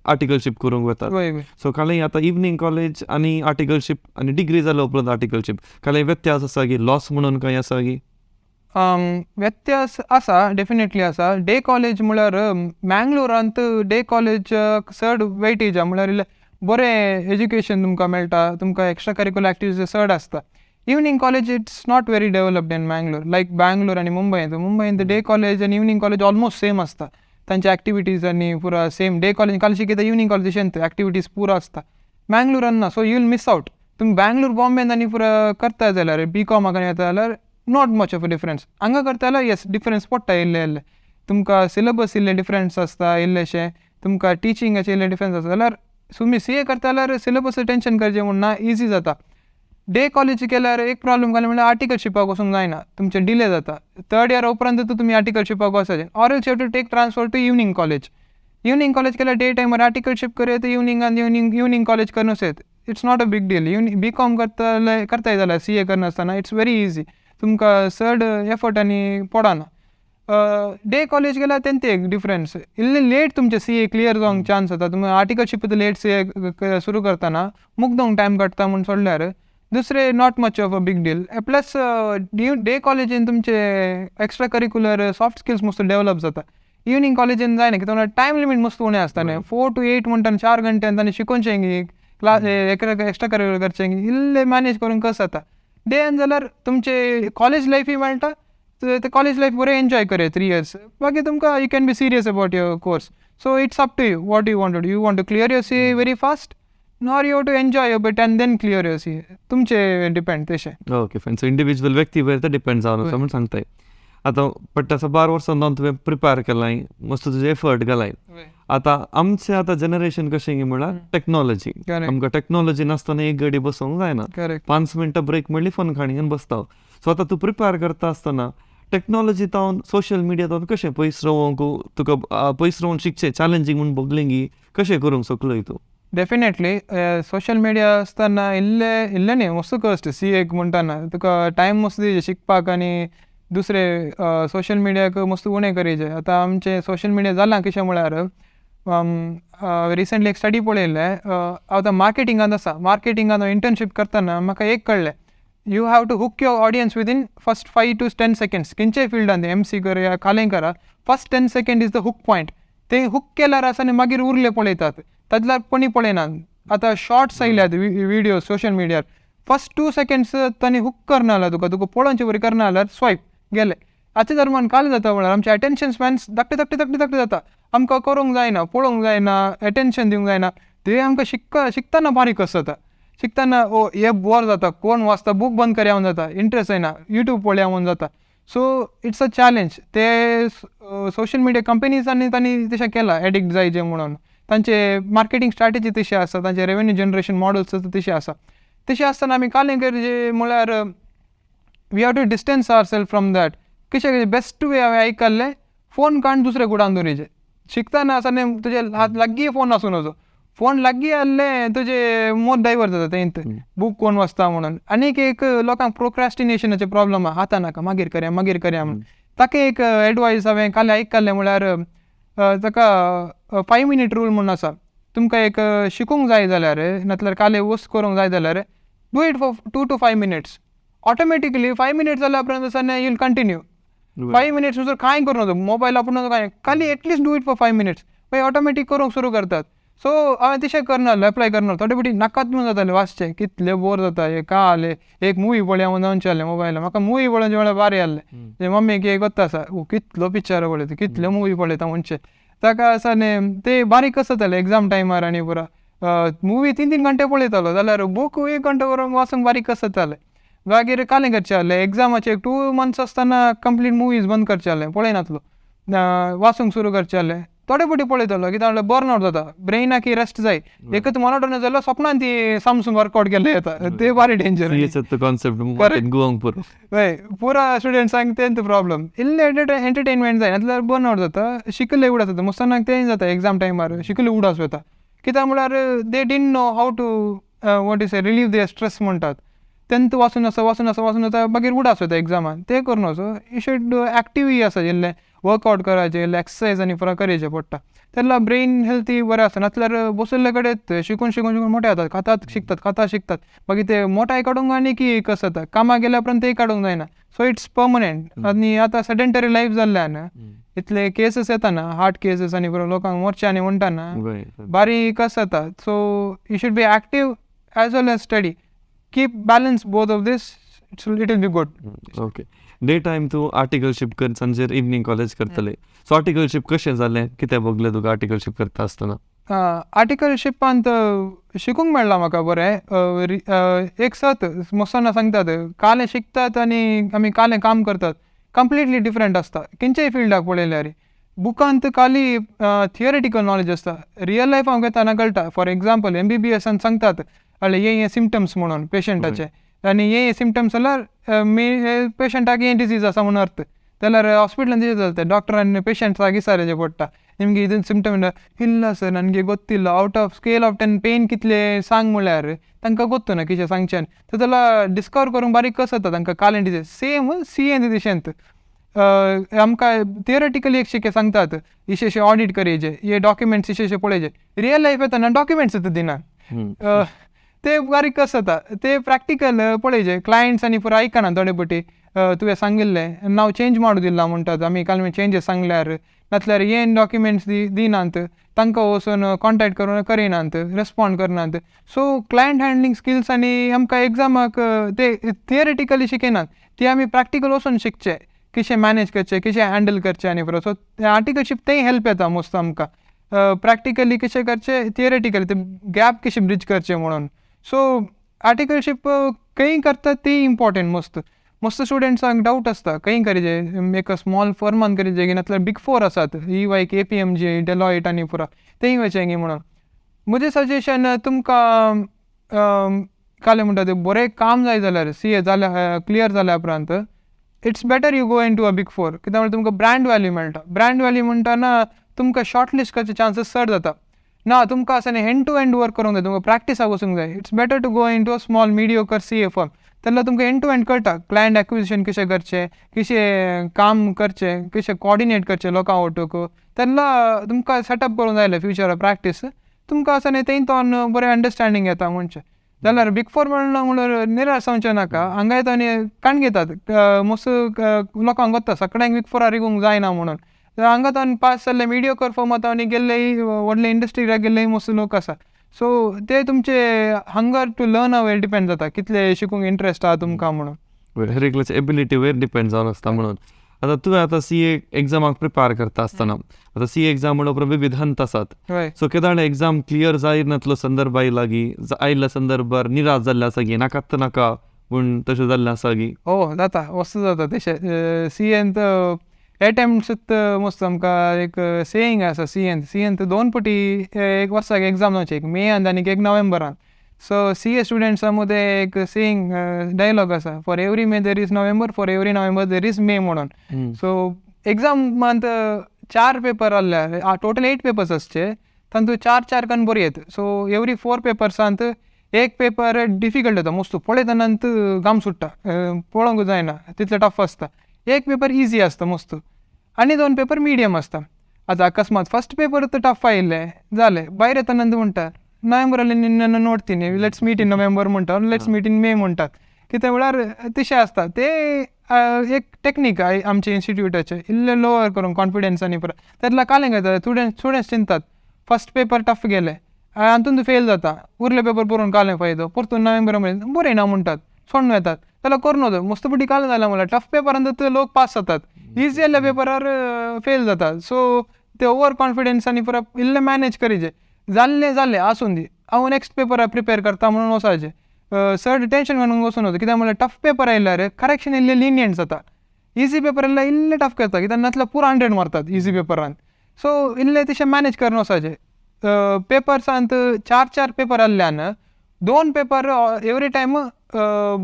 आर्टिकलशीप करूंक वतात. सो खाली आतां इवनींग कॉलेज आनी आर्टिकलशीप आनी डिग्री जाल्या उपरांत आर्टिकलशीप खाली व्यत्यास आसा की लॉस म्हणून कांय आसा की? व्यत्यास आसा, डेफिनेटली आसा. डे कॉलेज म्हळ्यार मँगलोरांत डे कॉलेज चड वेटेज आहा, म्हळ्यार इल्लें बरें एज्युकेशन तुमकां मेळटा, तुमकां एक्स्ट्रा करिकुलर एक्टिविटीज चड आसता. Evening college it's not very developed in Mangalore, like Bangalore आनी मुंबयंत. मुंबयंत डे कॉलेज आनी इवनींग कॉलेज ऑलमोस्ट सेम आसता, तांचे एक्टिविटीज आनी पुरा सेम. डे कॉलेज काल शिकयता, इवनींग कॉलेज तशेंच एक्टिविटीज पुरा आसता. मँगलोरान ना, so you will miss out. तुमी बँगलोर बॉम्बेन आनी पुरा करता जाल्यार बी कॉमाक आनी वता जाल्यार not much of a difference. हांगा करता जाल्यार येस डिफरन्स पडटा इल्लें इल्लें. तुमकां सिलेबस इल्लें डिफरन्स आसता, इल्लेशें तुमकां टिचिंगाचें इल्लें डिफरन्स आसता. जाल्यार तुमी सी ए करता जाल्यार सिलेबस टेंशन करचें म्हूण ना, इजी जाता. डे कॉलेज केल्यार एक प्रॉब्लम जालें म्हणल्यार आर्टिकलशिपाक वचूंक जायना, तुमचें डिले जाता. थर्ड इयर उपरांत तुमी आर्टिकलशिपाक वचपाचें, or else you have to take transfer to evening college. Evening college केल्यार डे टायमार आर्टिकलशीप करत, इवनिंगान इवनींग कॉलेज करून वचत. It's not a big deal. Evening B com करतले करताय जाल्यार सी ए करनासतना it's very easy, तुमकां चड एफर्ट आनी पडना. डे कॉलेज गेल्यार तेंच एक डिफरन्स, इल्लें लेट तुमचें सी ए क्लियर जावंक चान्स जाता. तुमी आर्टिकलशीप लेट सी ए सुरू करतना मुगदोंक टायम काडटा म्हूण सोडल्यार दुसरें not much of a big deal. Plus day कॉलेजीन तुमचे एक्स्ट्रा करिकुलर सॉफ्ट स्किल्स मस्त डेवलप जाता. इवनींग कॉलेजीन जायना, कित्याक टायम लिमीट मस्त उणें आसता न्ही, 4 to 8 म्हणटा 4 घंटे तांणी शिकोवचें, क्लास एक्स्ट्रा करिकुलर करचें, इल्लें मॅनेज करूंक कस जाता. डे जाल्यार तुमचे कॉलेज लायफूय मेळटा, ते कॉलेज लायफ बरें एन्जॉय करया 3 years. बाकी तुमकां you can be serious about your course. So it's up to you what you want to do. You want to clear your CA very fast nor you to enjoy a bit and then clear your CA, तुमचे depend तशें. Okay fine, so individual व्यक्ती वयर ते depend जावन आसा म्हूण सांगताय. आतां पडटा 12 वर्सां जावन तुवें प्रिपेर केलां, मस्त तुजें एफर्ट घालाय. आतां आमचें आतां जनरेशन कशें म्हळ्यार टॅक्नोलॉजी, आमकां टॅक्नोलॉजी नासतना एक घडी बसूंक जायना, 5 मिनटां ब्रेक म्हणली फोन काडून बसता. सो आतां तूं प्रिपेर करता आसतना टॅक्नोलॉजी तावन सोशल मिडिया तावन कशें पयस रावंक तुका, पयस रावन शिकचें चॅलेंजींग म्हूण भोगलें गी, कशें करूंक शकलोय तूं? डेफिनेटली सोशल मिडिया आसतना इल्ले इल्ले न्ही, मस्त कश्ट सी एक म्हणटाना तुका टायम मस्त दिवचे शिकपाक आनी दुसरे सोशल मिडियाक मस्त उणें करीचे. आतां आमचे सोशल मिडिया जालां कशें म्हळ्यार, रिसंटली एक स्टडी पळयल्लें. हांव आतां मार्केटिंगांत आसा. मार्केटिंगान इंटर्नशीप करतना म्हाका एक कळ्ळें, you have to hook your audience within first 5 to 10 seconds. खंयच्याय फिल्डान, एमसी कर या कालें करा, first 10 second is the hook point. ते हूक केल्यार आसा आनी मागीर उरले पळयतात, तातल्यार कोणी पळयनात. आतां शॉर्ट्स आयल्यात विडियो सोशल मिडियार, फर्स्ट 2 सेकंड्स तांणी हूक करना जाल्यार तुका तुका पळोवचे बरी करना जाल्यार स्वायप गेले. आतां दरम्यान काल जाता म्हळ्यार आमचे अटेन्शन स्पॅन्स धाकटे धाकटे धाकटे धाकटे जाता. आमकां करूंक जायना, पळोवंक जायना, एटेन्शन दिवंक जायना. ते आमकां शिकतना बारीक कस जाता. शिकतना ओ हे बोर जाता, कोण वाचता, बूक बंद करया म्हूण जाता, इंट्रस्ट जायना, युट्यूब पळया म्हूण जाता. So it's a challenge. ते सोशल मिडिया कंपनीजांनी तांणी तशें केलां एडिक्ट जायचे म्हणून. तांचे मार्केटींग स्ट्रॅटेजी तशी आसा, तांचे रेवेन्यू जनरेशन मॉडल्स तशें आसा. तशें आसतना आमी कालें करचें म्हळ्यार we have to distance our self from that. कशें बेस्ट वे हांवें आयकल्लें, फोन काडून दुसरे कुडान दवरीचे. शिकतना आसा न्ही, तुजे हात लागीं फोन आसूं नजो. फोन लागीं आहले तुजे मोर डायवर्ट जाता तेंत बूक कोण वाचता म्हणून. आनीक एक लोकांक प्रोक्रास्टिनेशनाचे प्रॉब्लम आहा, आतां नाका, मागीर करया, मागीर करया म्हणून. ताका एक एडवायस हांवें काल आयकल्लें म्हळ्यार ताका 5 मिनीट रूल म्हणून आसा. तुमकां एक शिकूंक जाय जाल्यार, नातल्यार काल वस्त करूंक जाय जाल्यार, do it for 2 to 5 minutes. Automatically 5 minutes जाल्या उपरांत आसा न्ही, you'll continue. 5 minutes भितर कांय करूं नजो, मोबायल आपूण नजो कांय, खाली at least do it for 5 minutes, मागीर ऑटोमॅटीक करूंक सुरू करतात. सो हांवें तशें करना जालें, एप्लाय करना. थोडे फावटी नाकात म्हणून जातालें वाचचें, कितलें बोर जाता हें का आलें. एक मुवी पळया म्हणून वचचें आसलें मोबायलार. म्हाका मुवी पळोवचें म्हळ्यार बारी आसलें. मम्मीक एक गोत्ता आसा, कितलो पिक्चर पळयता, कितल्यो मुवी पळयता म्हणचें. ताका आसा न्ही ते बारीक कसो जातालें एग्जाम टायमार आनी पुरो मुवी तीन तीन घंटे पळयतालो जाल्यार बूक एक घंटो करून वाचूंक बारीक कसो जातालें. मागीर कालें करचें आहलें, एग्जामाचे 2 मंथ्स आसतना कंप्लीट मुवीज बंद करचें आहलें, पळयनासलो, वाचूंक सुरू करचें आहलें. थोडे फावटी पळयतालो, कित्याक म्हणल्यार बर्न आवट जाता, ब्रेनाक रेस्ट जाय. एकच मोनोटोनस जाल्यार सपनान ती समसून वर्कआउट केल्ले येता, ते बारी डेंजर. कॉन्सेप्ट गोवांक पुरो. हय, पुरा स्टुडंट्सांक तेंच प्रॉब्लम. इल्लें एंटरटेनमेंट जाय, नाजाल्यार बर्न आवट जाता. शिकले उडास जाता मुस्तानाक, तेंय जाता. एग्जाम टायमार शिकले उडास वता, कित्याक म्हळ्यार they didn't know how to, what is, relieve their stress म्हणटात. तेंत वाचून आसा, वाचून आसा, वाचून आसा, मागीर उडास वता एग्जामान. तें करून वचो. You should एक्टिवूय आसा, इल्लें वर्कआउट करायचें, इल्लें एक्सरसायज आनी पुरो करचें पडटा. तेन्ना ब्रेन हेल्थी बरें आसता. नासल्यार बशिल्ले कडेन शिकून शिकून शिकून मोटे जातात, खातात शिकतात, खाता शिकतात, मागीर ते मोटाय काडूंक आनी की कसं जाता, कामाक गेल्या उपरांत तेय काडूंक जायना. So it's permanent. आनी आतां सेडेंटरी लायफ जाल्ल्यान इतले केसीस येता ना, हार्ट केसीस आनी पुरो लोकांक मोरचे आनी म्हणटा ना, बारीक कसं जाता. So you should be active as well as study. Keep balance both of this, it will be good. Okay, day time तूं आर्टिकलशीप कर, सांजेर इवनींग कॉलेज करतले. सो आर्टिकलशीप कशें जालें, कितें भोगलें तुका आर्टिकलशीप करता आसतना? आर्टिकलशिपांत शिकूंक मेळ्ळां म्हाका बरें. एक सत मोस्ताना सांगतात, कालें शिकतात आनी आमी कालें काम करतात कंप्लिटली डिफरंट आसता. खंयच्याय फिल्डाक पळयल्यार बुकांत खाली थियोरेटिकल नॉलेज आसता, रियल लायफाक येतना कळटा. फॉर एग्जाम्पल, एमबीबीएसान सांगतात हय हे हे सिमटम्स म्हणून पेशंटाचे, आनी हे हे सिमटम्स जाल्यार मे पेशंटाक हे डिसीज आसा म्हणून अर्थ. जाल्यार हॉस्पिटलान तशें चलता, डॉक्टरान पेशंट्साक विचारचें पडटा, ನಿಮಗೆ ಇದನ್ನ ಸಿಂಪ್ಟಮ್ ಇಲ್ಲ ಸರ್, ನನಗೆ ಗೊತ್ತಿಲ್ಲ, out of scale of 10 pain कितले सांग म्हळ्यार तांकां गोत्तु ना कितें सांगचें. सो जाल्यार डिस्कवर करूंक बारीक कसो जाता तांकां कालें डिसीज. सेम सी एन तशेंच आमकां थियोरेटिकली एक शिके सांगतात, इशे इशे ऑडिट करचे, हे डॉक्युमेंट्स इशे इशे पळयचे. रियल लायफ येतना डॉक्युमेंट्स सुद्दां दिना. ते बारीक कसो जाता, ते प्रॅक्टिकल पळयचे. क्लायंट्स आनी पुरो आयकना थोडे फावटी, तुवें सांगिल्लें नांव चेंज माडूं म्हणटात आमी काल चेंजीस सांगल्यार, नासल्यार हे डॉक्युमेंट्स दिनात, तांकां वचून कॉन्टेक्ट करून करिनात, रेस्पोंड करनात. सो क्लायंट हँडलिंग स्किल्स आनी आमकां एग्जामाक ते थियोरेटिकली शिकयनात, ते आमी प्रॅक्टिकल वचून शिकचे, कशें मॅनेज करचें, कशें हँडल करचें आनी पुरो. सो आर्टिकलशीप तेंय हेल्प येता मोस्ट आमकां, प्रॅक्टिकली कशें करचें, थियोरेटिकली ते गॅप कशें ब्रिज करचें म्हणून. सो आर्टिकलशीप खंय करता ती इम्पॉर्टंट मस्त. मस्त स्टुडंट्सांक डावट आसता खंय करचें, एक स्मॉल फर्मान करचें की नासल्यार बीग फोर आसात, इवाय, केपीएमजी, डेलॉयट आनी पुरो, थंय वचचें गी म्हणून. म्हजें सजेशन तुमकां कालें म्हणटा तें बरें काम जाय जाल्यार, सी ए जाल्या, क्लियर जाल्या उपरांत it's better you go into a big four, कित्याक म्हळ्यार तुमकां ब्रँड वेल्यू मेळटा. ब्रँड वेल्यू म्हणटना तुमकां शॉर्ट लिस्ट करचे चान्सीस चड जाता. ना तुमकां आसा न्ही एंड टू एंड वर्क करूंक जाय, तुमकां प्रॅक्टिसाक वचूंक जाय. It's better to go into a small mediocre CA firm. तेन्ना तुमकां एंड टू एंड कळटा, क्लायंट एक्विजिशन कशें करचें, कशें काम करचें, कशें कॉर्डिनेट करचें लोकां ओटूक. तेन्ना तुमकां सेटअप करूंक जाय फ्युचर प्रॅक्टीस, तुमकां आसा न्ही तेंतोन बरें अंडरस्टँडींग येता म्हणचें. जाल्यार बीग फोर म्हणल्यार म्हणल्यार निराश जावचें नाका. हांगा येता आनी काण घेतात मोस्ट लोकांक वता सगळ्यांक बीग फोरार रिगूंक जायना म्हणून. हांगा तो पास जाल्ले मिडियोकर फर्म आतां आनी गेल्ले व्हडले इंडस्ट्रीक गेल्ले मस्त लोक आसा. सो ते तुमचे हंगर टू लर्ना वयर डिपेंड जाता, कितले शिकूंक इंट्रस्ट आहा तुमकां म्हणून. हर एकल्याचे एबिलिटी वयर डिपेंड जावन आसता म्हणून. आतां तुवें आतां सी ए एग्जामाक प्रिपेर करता आसतना, आतां सी ए एग्जाम म्हणून उपरांत विविध हंत आसात. सो केदाळ एग्जाम क्लियर जायनातलो संदर्भ आयला गी, आयिल्ल्या संदर्भार निराश जाल्ले आसा गी, नाकात नाका पूण तशें जाल्लें आसा गी? हो जाता, वस्तू जाता तशें. सी एन एटेम्प्ट्स मस्त आमकां एक सेईंग आसा, सी एन दोन पटी एक वर्साक एग्जाम जावचे, एक मेयान आनी एक नोव्हेंबरान. सो सी ए स्टुडंट्सां मदें एक सेईंग डायलॉग आसा, "For every May there is November, for every November there is May" म्हणून. सो एग्जामांत चार पेपर आहले, टोटल एट पेपर्स आसचे, तातूंत चार चार कन्न बरयत. सो एवरी फोर पेपर्सांत एक पेपर डिफिकल्ट येता, मस्त पळयतना घाम सुट्टा, पळोवंक जायना तितले टफ आसता. एक पेपर इजी आसता मस्त आनी दोन पेपर मिडियम आसता. आतां अकस्मात फर्स्ट पेपर टफ आयिल्ले जालें, भायर येतना म्हणटा नोव्हेंबराಲ್ಲಿ ನಿನ್ನನ್ನು ನೋಡ್ತೀನಿ, "Let's meet in November" म्हणटा, "Let's meet in May" म्हणटात. कितें म्हळ्यार तशें आसता ते एक टेक्नीक आमचे इन्स्टिट्यूटाचे, इल्ले लोवर करूंक कॉन्फिडन्स आनी परत तेतला कालें घेता. स्टुडंट्स चिंततात फर्स्ट पेपर टफ गेले, हातूंत फेल जाता, उरले पेपर बरोवन कालें फायदो, परतून नोव्हेंबरा मेरेन बरयना म्हणटात, सोडून येतात. जाल्यार करूं नजो. मस्त पटी कालें जालें म्हळ्यार टफ पेपरान तर लोक पास जातात, इजी आहल्या पेपरार फेल जातात. सो ते ओवर कॉन्फिडन्स आनी परत इल्लें मॅनेज करीचे, जाल्लें जालें, आसूं दी, हांव नॅक्स्ट पेपराक प्रिपेर करता म्हणून वचपाचें. चड टेंशन घेवन वचूं नजो, कित्याक म्हणल्यार टफ पेपर आयल्यार करेक्शन इल्लें लिनियंट जाता, इजी पेपर आयल्यार इल्लें टफ करता, कित्याक नातल्यार पुरो हंड्रेड मारतात इजी पेपरान. सो इल्लें तशें मॅनेज करून वचपाचें. पेपर्सांत चार चार पेपर आहल्यान दोन पेपर एवरी टायम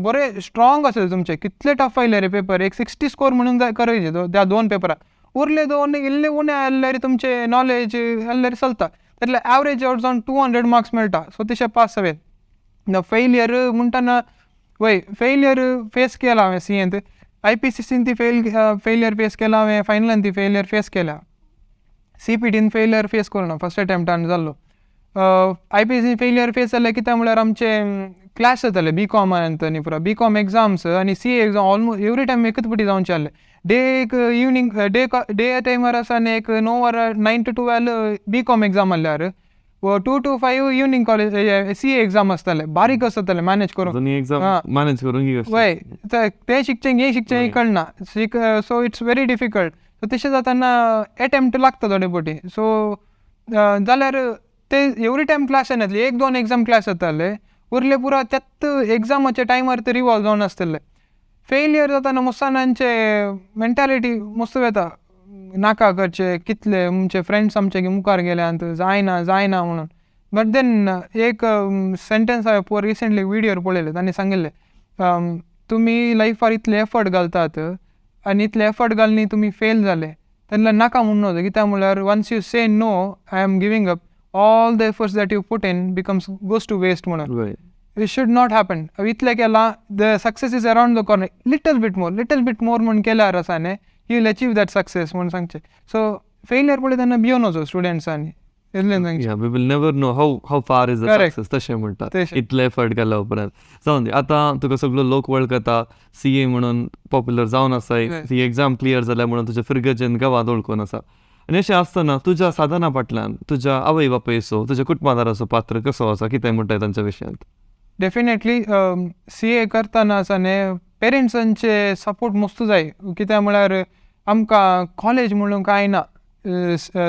बरे स्ट्रॉंग आसतले तुमचे, कितले टफ आयले रे पेपर, एक 60 स्कोर म्हणून जाय करयचे त्या दोन पेपराक. उरले दोन इल्ले उणें आसल्यार तुमचे नॉलेज आसल्यार चलता, तितले एवरेज आवट जावन 200 मार्क्स मेळटा. सो तशें पास जावे. फेलियर म्हणटना वय फेलियर फेस केला हांवें सी एंत, आय पी सी सीन ती फेलियर फेस केला हांवें, फायनलान ती फेलियर फेस केल्या. सी पी टीन फेलियर फेस करूं ना, फर्स्ट अटेम्प्टान जाल्लो. I P C failure face जालें कित्याक म्हळ्यार आमचे क्लॅश जाताले बी कॉमान आनी पुरो बी कॉम एग्जाम्स आनी C A exam almost every time एकच पटी जावचे आहले. डे एक इवनींग डे डे टायमार आसा आनी एक णव वरां 9 to 12 B Com exam आहल्यार 2 to 5 evening college CA exam आसताले. बारीक आसताले मॅनेज करूंक. दोनी एग्जाम मॅनेज करूंक. वय, तें शिकचें हें शिकचें कळना, so it's very difficult. So तशें जाताना एटेम्प्ट लागता थोडे पटी. सो जाल्यार ते एवरी टायम क्लास जायनासली, एक दोन एग्जाम क्लास जाताले, उरले पुरो त्याच एग्जामाच्या टायमार ते रिवॉल्व जावन आसतले. फेलियर जाताना मस्त जाणांचे मेंटालिटी मस्त वता, नाका करचे, कितले आमचे फ्रेंड्स आमचे मुखार गेल्यात, जायना जायना म्हणून. बट then एक सेंटेन्स हांवें पोर रिसेंटली विडियोर पळयलें, तांणी सांगिल्लें, तुमी लायफार इतले एफर्ट घालतात आनी इतले एफर्ट घालून तुमी फेल जाले तेन्ना नाका म्हणून नजो, कित्याक म्हणल्यार once you say, "No, I am giving up," all the efforts that you put in becomes goes to waste म्हणून. It should not happen. इतलें केलां, the success is around the corner, little bit more, little bit more म्हूण केल्यार आसा न्ही, you will achieve that success म्हूण सांगचें. So failure पळय तेन्ना भियोन वचो स्टुडंट्सांनी, इतलें सांगचें. Yeah, we will never know how far is the Correct. success तशें म्हणटात. तशें. इतले एफर्ट घाल्या उपरांत जावन दी. आतां तुका सगळो लोक वळखता, सी ए म्हणून पॉप्युलर जावन आसा, सी एग्जाम क्लियर जाल्या म्हणून तुज्या फिरगजेन गांवांत वळखून आसा. आनी अशें आसतना तुज्या साधना फाटल्यान तुज्या आवय बापायचो, तुज्या कुटुंबादाराचो पात्र कसो आसा, कितें म्हणटाय तांच्या विशयांत? डेफिनेटली, सी ए करतना आसा न्ही पेरंट्सांचे सपोर्ट मस्त जाय, कित्याक म्हळ्यार आमकां कॉलेज म्हणून कांय ना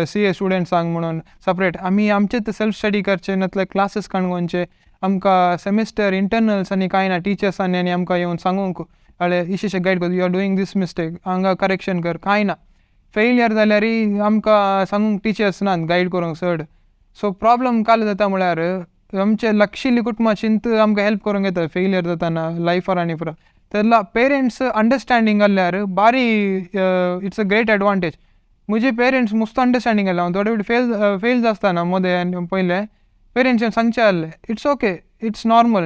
सी ए स्टुडंट्सांक म्हणून सपरेट. आमी आमचेच सेल्फ स्टडी करचे, नातल्यार क्लासीस काडून. आमकां सेमिस्टर इंटरनल्स आनी कांय ना टिचर्सांनी आनी आमकां येवन सांगूंक कळ्ळें, इशें इशें गायड कर, "You are doing this mistake, हांगा करेक्शन कर," कांय ना. फेलियर जाल्यारय आमकां सांगूंक टिचर्स नात गायड करूंक चड. सो प्रॉब्लम काल जाता म्हळ्यार आमचे लक्षिल्ली कुटुंबां चिंत आमकां हेल्प करूंक येता फेलियर जाताना लायफार आनी पुरो. तेन्ना पेरंट्स अंडरस्टँडींग आहल्यार बारी, it's a great advantage. म्हजे पेरंट्स मस्त अंडरस्टँडींग आसले. हांव थोडे फावटी फेल फेल आसतना मदें पयलें पेरंट्सान सांगचें आहलें, it's okay, it's normal,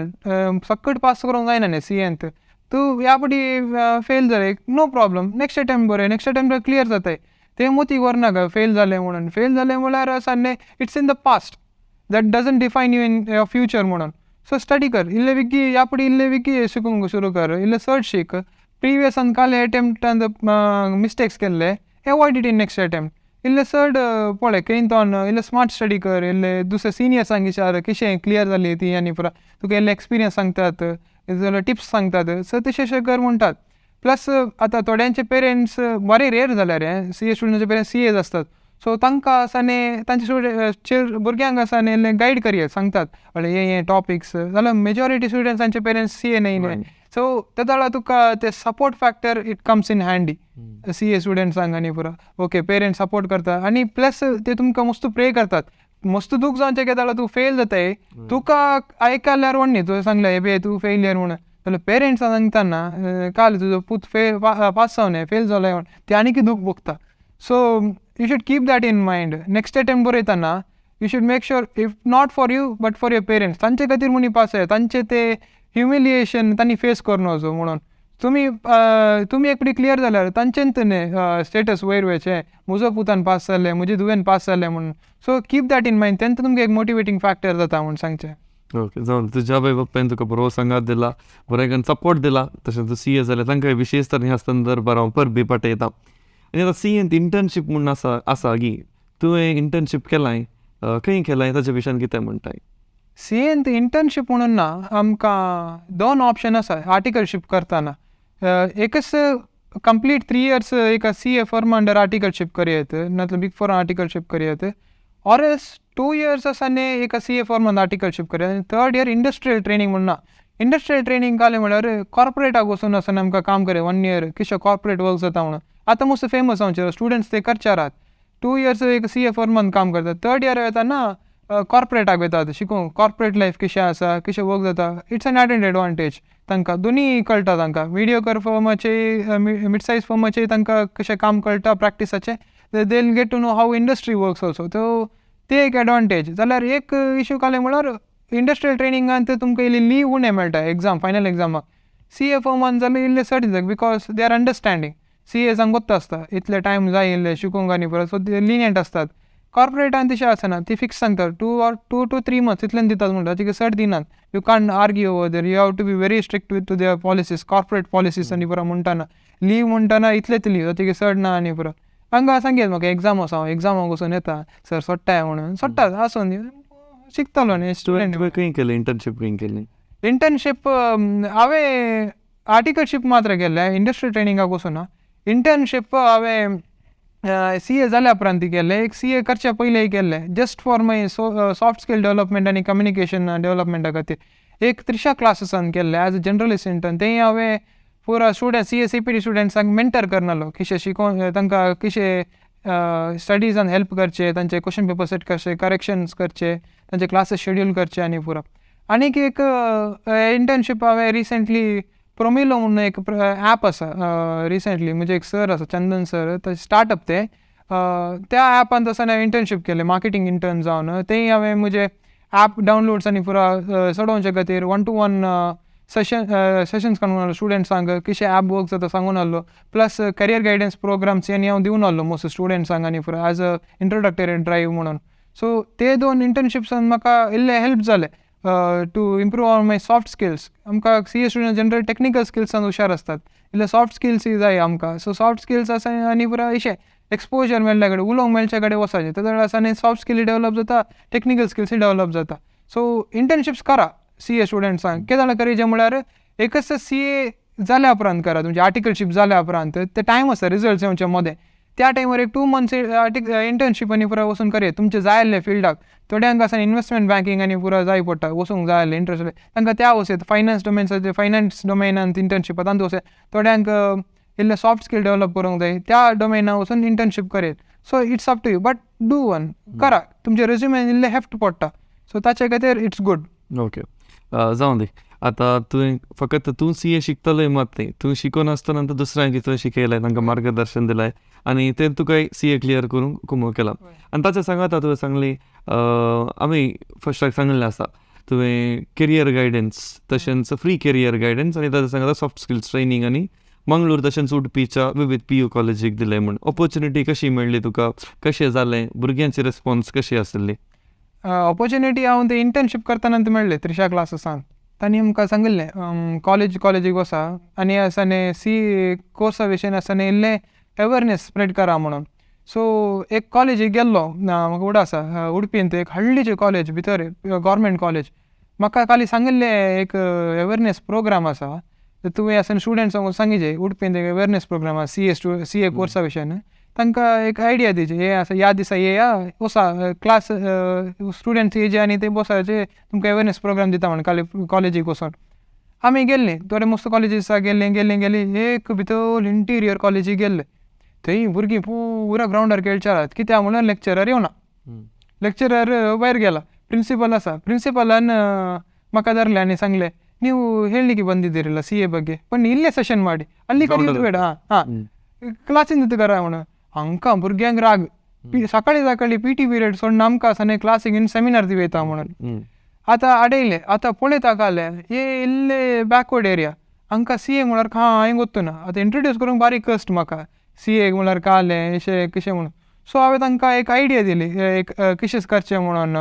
सक्कड पास करूंक जायना न्ही सीएंत. तूं ह्या फावटी फेल जालें, नो प्रॉब्लम, नेक्स्ट अटेम्प्ट बरय, नेक्स्ट अटेम्प्ट क्लियर जाताय. तें मतीक व्हरनाका फेल जालें म्हणून. फेल जालें म्हळ्यार आसा न्ही, it's in the past, that doesn't define you in your future म्हणून. सो स्टडी कर इल्ले बेगी, ह्या फावटी इल्ले बेगी शिकूंक सुरू कर, इल्लें चड शीक. प्रिवियसान काले एटेम्प्टान मिस्टेक्स केल्ले, avoid it in next attempt. इल्लें चड पळय खंय तो, इल्लें स्मार्ट स्टडी कर, इल्लें दुसरे सिनियर्सांक विचार कशें क्लियर जाली ती आनी पुरो तुका इल्ले एक्सपिरियन्स सांगतात जाल्यार टिप्स सांगतात. सो तशें अशें कर म्हणटात. प्लस आतां थोड्यांचे पेरंट्स बरे रेर जाल्यार हें सीए स्टुडंटाचे पेरंट्स सीएज आसतात, सो तांकां आसा न्ही तांचे स्टुडंट भुरग्यांक आसा न्ही इल्लें गायड करया सांगतात, म्हणल्यार हे हे टॉपिक्स जाल्यार मेजॉरिटी स्टुडंट्सांचे पेरंट्स सीए न्ही न्ही, सो तेदोळा वेळार तुका ते support factor it comes in handy CA स्टुडंट्सांक आनी पुरो. ओके, पेरंट्स सपोर्ट करता आनी प्लस ते तुमकां मस्त प्रे करतात. मस्त दूख जावचें केदोळा तूं फेल जाताय, तुका आयकल्यार व्हडली तुवें सांगलें हे पळय तूं फेलियर म्हणून, जाल्यार पेरंट्सां सांगतना काल तुजो पूत फेल पास जावं फेल जालो म्हण ते आनीक दूख भोगता. So you should keep that in mind. Next attempt बरयतना you should make sure if not for you but for your parents, तांचे खातीर म्हूण पास जाय, तांचे ते ह्युमिलिएशन तांणी फेस करूं नजो म्हणून. तुमी तुमी एक फावटी क्लियर जाल्यार तांचेंच न्ही स्टेटस वयर वयचें, म्हजो पुतान पास जालें, म्हजे धुवेन पास जालें म्हणून. So keep that in mind, तेंच तुमकां एक मोटिवेटींग फॅक्टर जाता म्हूण सांगचें. ओके, जावन तुज्या आवय बापायन तुका बरो सांगात दिला, बरें सपोर्ट दिला, तशें तूं सीए जाल्यार तांकां विशेश तर ह्या संदर्भार हांव परबीं पाठयता. आनी आतां सीएंत इंटर्नशीप म्हूण आसा आसा गी, तुवें इंटर्नशीप केलाय, खंय केलाय, ताच्या विशयान कितें म्हणटाय? सीएन इंटर्नशीप म्हणून ना, आमकां दोन ऑप्शन आसा आर्टिकलशीप करतना. एकच कंप्लीट 3 इयर्स एक सीए फर्म अंडर आर्टिकलशीप करयत, नाजाल्यार बिग फोर आर्टिकलशीप करयत, ऑर एल्स 2 इयर्स आसा न्ही एक सीए फर्मान आर्टिकलशीप करयत आनी थर्ड इयर इंडस्ट्रियल ट्रेनींग म्हण ना. इंडस्ट्रियल ट्रेनींग घालें म्हळ्यार कॉर्पोरेटाक वचून आसतना आमकां काम करया वन इयर, कशें कॉर्पोरेट वर्क जाता म्हणून. आतां मस्त फेमस आमचे स्टुडंट्स ते करचे आहात. 2 इयर्स एक सीए फर्मान काम करतात, थर्ड इयर वतना कॉर्पोरेटाक वतात शिकूंक, कॉर्पोरेट लायफ कशें आसा, कशें वर्क जाता. It's an added advantage तांकां, दोनीय कळटा तांकां, मिडियोकर फर्माचे, मिड सायज फर्माचे तांकां कशें काम कळटा प्रॅक्टिसाचें, they will get to know how industry works also. So ते एक एडवांटेज. जाल्यार एक इशू काडलें म्हळ्यार इंडस्ट्रियल ट्रेनिंगान ते तुमकां इल्ली लीव उणें मेळटा एग्जाम, फायनल एग्जामाक. सीए फर्मान जाल्यार इल्लें चड दिता because they are understanding. सीएजांक गोत्त आसता इतले टायम जाय इल्ले शिकूंक आनी परत, सो ते लिनियंट आसतात. कॉर्पोरेटान तशें आसना, ती फिक्स सांगतात 2 or 2 to 3 months इतल्यान दितात म्हणटा, तिका चड दिनात. You can't argue over there, you have to be very strict with to their policies, corporate policies. आनी पुरो म्हणटाना लीव म्हणटाना इतलेच लीव, तिका चड ना. आनी पुरो हांगा सांगेत म्हाका एग्जाम आसा, हांव एग्जामाक वचून येता सर, सोडटाय म्हणून सोडटात, आसून शिकतलो न्ही स्टुडंट. तुवें खंय केलें इंटर्नशीप, खंय केली? इंटर्नशीप हांवें आर्टिकलशीप मात्र केल्लें, इंडस्ट्री ट्रेनिंगाक वचूना. इंटर्नशीप हांवें सीए जाल्या उपरांत केल्लें, एक सीए करच्या पयलीं केल्लें, just for my so soft skill development आनी कम्युनिकेशन डेवलपमेंटा खातीर. एक त्रिशा क्लासीसान केल्लें एज अ जनरलिस्ट इंटर्न. तें हांवें पुरा स्टुडंट सीए सीपीटी स्टुडंट्सांक मेंटर करनालो, कशें शिकोवन तांकां, कशें स्टडीजान हेल्प करचे, तांचे क्वेश्चन पेपर सेट करचे, करेक्शन्स करचे, तांचे क्लासीस शेड्यूल करचे आनी पुरो. आनीक एक इंटर्नशीप हांवें रिसेंटली प्रोमिलो म्हणून एक ऍप आसा, रिसेंटली म्हजे एक सर आसा चंदन सर, स्टार्टअप ते, त्या ऍपान आसतना इंटर्नशीप केलें मार्केटींग इंटर्न जावन. तेंय हांवें म्हजे ऍप डावनलोड्स आनी पुरो चडोवचे खातीर one to one sessions काडून आहलो स्टुडंट्सांक, कशें ऍप वर्क जाता सांगून आहलो. प्लस करियर गायडन्स प्रोग्राम्स आनी हांव दिवन आहलो मोस्ट स्टुडंट्सांक आनी पुरो एज अ इंट्रोडक्टरी ड्रायव्ह म्हणून. सो ते दोन इंटर्नशिप्सान म्हाका इल्लें हेल्प जालें to improve on my soft skills. आमकां सीए स्टुडंट जनरल टॅक्निकल स्किल्सान हुशार आसतात, इल्ले सॉफ्ट स्किल्सूय जाय आमकां. सो सॉफ्ट स्किल्स आसा आनी पुरो अशें एक्सपोजर मेळ्ळ्या कडेन, उलोवंक मेळच्या कडेन वचपाचें, तेदो आसा न्ही सॉफ्ट स्किलूय डेवलप जाता, टॅक्निकल स्किल्सूय डेवलप जाता. सो इंटर्नशिप्स करा सीए स्टुडंट्सांक. कितें जाणां करीचें म्हळ्यार एकच सीए जाल्या उपरांत करा, तुमची आर्टिकलशीप जाल्या उपरांत ते टायम आसता रिजल्ट्स येवचे मदें, त्या टायमार एक 2 मंथ्स आर्टिक इंटर्नशीप आनी पुरो वचून करया तुमचें जाय आसलें फिल्डाक. थोड्यांक आसा इनवेस्टमेंट बँकींग आनी पुरो जाय पडटा, वचूंक जाय आसलें इंट्रस्ट, तांकां त्या वचत फायनान्स डोमेन्साचे, फायनान्स डोमेनान इंटर्नशीप तातूंत वचत. थोड्यांक इल्लें सॉफ्ट स्कील डेवलप करूंक जाय, त्या डोमेना वचून इंटर्नशीप करयत. So it's up to you, but do one करा, तुमचे रेज्युमेन इल्लें हेफ्ट पडटा, सो ताचे खातीर it's good. Okay, जावं दी. आतां तुवें फकत तूं सीए शिकतलें मात न्ही, तूं शिकोन आसतना दुसऱ्यांक तुवें शिकयलें, तांकां मार्गदर्शन दिलें आनी तें तुका सीए क्लियर करूंक कुमो केलां. आनी ताच्या सांगाता तुवें सांगली, आमी फर्स्टाक सांगिल्लें आसा, तुवें करियर गायडन्स तशेंच फ्री करियर गायडन्स आनी ताच्या सांगाता सॉफ्ट स्किल्स ट्रेनींग आनी मंगळूर तशेंच उडपीच्या विविध पीयू कॉलेजीक दिलें म्हूण. ऑपॉर्चुनिटी कशी मेळ्ळी तुका, कशें जालें, भुरग्यांची रिस्पॉन्स कशी आसली? ऑपॉर्चुनिटी हांव ते इंटर्नशीप करतना मेळ्ळें त्रिशा क्लासीसान. तांणी आमकां सांगिल्लें कॉलेजीक वसा आनी आसा सी कोर्सा विशयन आसा इल्लें अवेरनेस स्प्रेड करा म्हणून. सो एक कॉलेजीक गेल्लो, म्हाका उडा आसा, उडपींत एक हळ्ळीचे कॉलेज भितर, गव्हर्मेंट कॉलेज. म्हाका खाली सांगिल्लें एक अवेरनेस प्रोग्राम आसा, तुवें आसा स्टुडंट्सांक सांगिजे उडपींत एक अवेरनेस प्रोग्राम आसा सी ए कोर्सा विशयान, तांकां एक आयडिया दिवची, हे आसा ह्या दिसा येया वसा क्लास स्टुडंट्स येयचे आनी ते बसाचे तुमकां अवेरनेस प्रोग्राम दिता म्हणून खाली कॉलेजीक वचोन. आमी गेल्ली थोडे मस्त कॉलेजीसा गेल्ली गेल्ली गेली एक भितर इंटिरियर कॉलेजीक गेल्ले, थंय भुरगीं पुरा ग्रावंडार खेळचे कित्याक म्हणून लेक्चरर येवना, लेक्चरर भायर गेला, ಪ್ರಿನ್ಸಿಪಲ್ ಆಸ. ಪ್ರಿನ್ಸಿಪಲನ್ म्हाका धरलें आनी सांगलें, ನೀವು ಹೇಳಲಿಕ್ಕೆ ಬಂದಿದ್ದೀರಲ್ಲ ಸಿ ಎ ಬಗ್ಗೆ, ಬನ್ನಿ ಇಲ್ಲೇ ಸೆಷನ್ ಮಾಡಿ, ಅಲ್ಲಿ ಕರೆಯೋದು ಬೇಡ, ಹಾಂ ಹಾಂ ಕ್ಲಾಸಿಂದ ಕರ म्हणून. हांकां भुरग्यांक राग, सकाळी सकाळी पी टी पिरियड सोडून आमकां आसा न्ही क्लासीक इन सेमिनार दिवयता म्हणून. आतां आडयलें, आतां पळयता काले हे इल्ले बॅकवर्ड एरिया, हांकां सी ए म्हळ्यार कांय गोत्तुना. आतां इंट्रोड्यूस करूंक बारीक कश्ट म्हाका, सी ए म्हळ्यार कालें अशें कशें म्हणून. सो हांवें तांकां एक आयडिया दिली, एक कशें करचें म्हणून,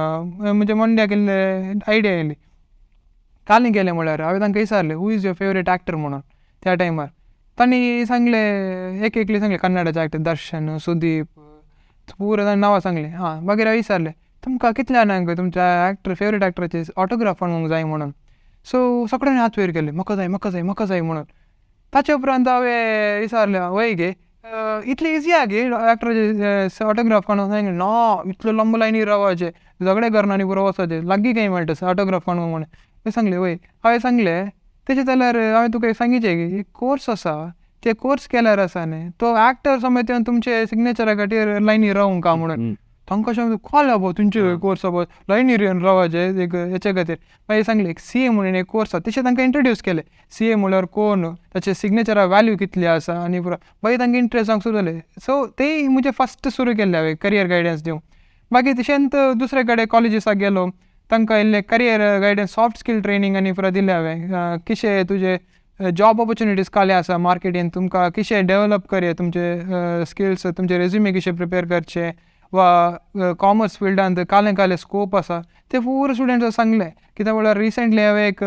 म्हणजे मंड्याक इल्ले आयडिया येयली. कालें गेलें म्हळ्यार हांवें तांकां विचारलें, who is your favourite actor म्हणून त्या टायमार. तांणी सांगलें, एक एकले सांगलें, कन्नडाचे एक्टर दर्शन, सुदीप, पुरा तांणी नांवां सांगलीं. हां, मागीर हांवें विचारलें, तुमकां कितल्या जाणांक तुमच्या एक्टर फेवरेट एक्टराचे ऑटोग्राफ काडूंक जाय म्हणून. सो सगळ्यांनी हात वयर केले, म्हाका जाय म्हाका जाय म्हाका जाय म्हणून. ताचे उपरांत हांवें विचारलें, वय गे इतलें इजी आहा गे एक्टराचे ऑटोग्राफ काडूंक? सांगलें ना, इतले लांब लायनी रावपाचें, झगडे करना आनी पुरो वचपाचें, लागीं खंय मेळटा ऑटोग्राफ काडूंक म्हणून. सांगलें वय, हांवें सांगलें तशें जाल्यार हांवें तुका एक सांगिचें की एक कोर्स आसा, ते कोर्स केल्यार आसा न्ही तो एक्टर समज तुमचे सिग्नेचरा खातीर लायनी रावंक म्हणून. तांकां अशें कळ्ळें बाबा तुमचे कोर्स बाबा लायनीर येवन रावपाचें एक हेचे खातीर. मागीर सांगलें एक सी ए म्हणून एक कोर्स आसा, तशें तांकां इंट्रोड्यूस केलें, सी ए म्हळ्यार कोण, ताचे सिग्नेचरा वॅल्यू कितली आसा आनी पुरो. मागीर तांकां इंट्रस्ट जावंक सुरू जालें. सो तेय म्हजें फस्ट सुरू केल्लें हांवें करियर गायडन्स दिवंक. मागीर तशेंच दुसरे कडेन कॉलेजीसाक गेलो, तांकां इल्लें career guidance, soft skill training आनी पुरो दिलें हांवें, कशें तुजें जॉब ऑपॉर्चुनिटीज काले आसा मार्केटीन, तुमकां कशें डेवलप करया तुमचे स्किल्स, तुमचे रेज्युमे कशें प्रिपेर करचे, वा कॉमर्स फिल्डांत काले काले स्कोप आसा, ते पुरो स्टुडंट्सांक सांगलें. कित्याक म्हळ्यार रिसेंटली हांवें एक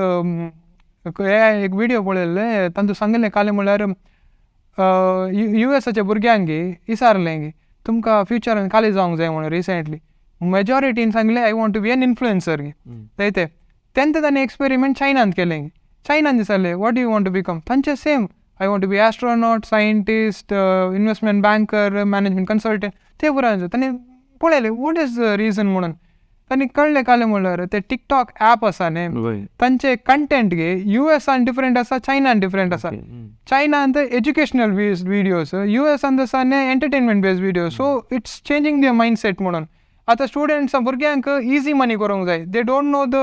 एक विडियो पळयल्ले, तातूंत सांगिल्लें काले म्हळ्यार you एसाच्या भुरग्यांक विचारलें की तुमकां फ्युचरान काले जावंक जाय म्हणून. रिसेंटली मेजॉरिटीन सांगलें, I want to be an influencer. ते तेन्ना तांणी एक्सपेरिमेंट चायनान केलें, चायनान दिसलें what you want to become, तांचे same I want to be astronaut, scientist, investment banker, management consultant, ते पुरो तांणी पळयलें what is the reason म्हणून. तांणी कळ्ळें कालें म्हणल्यार ते टिकटॉक ऍप आसा न्ही, तांचे कंटेंट गे you एसान डिफरंट आसा, चायनान डिफरंट आसा. चायनान एज्युकेशनल बेस्ड विडियोज, you एसान आसा न्ही entertainment based video. So it's changing the mindset म्हणून. आतां स्टुडंट्स भुरग्यांक इजी मनी करूंक जाय, they don't know the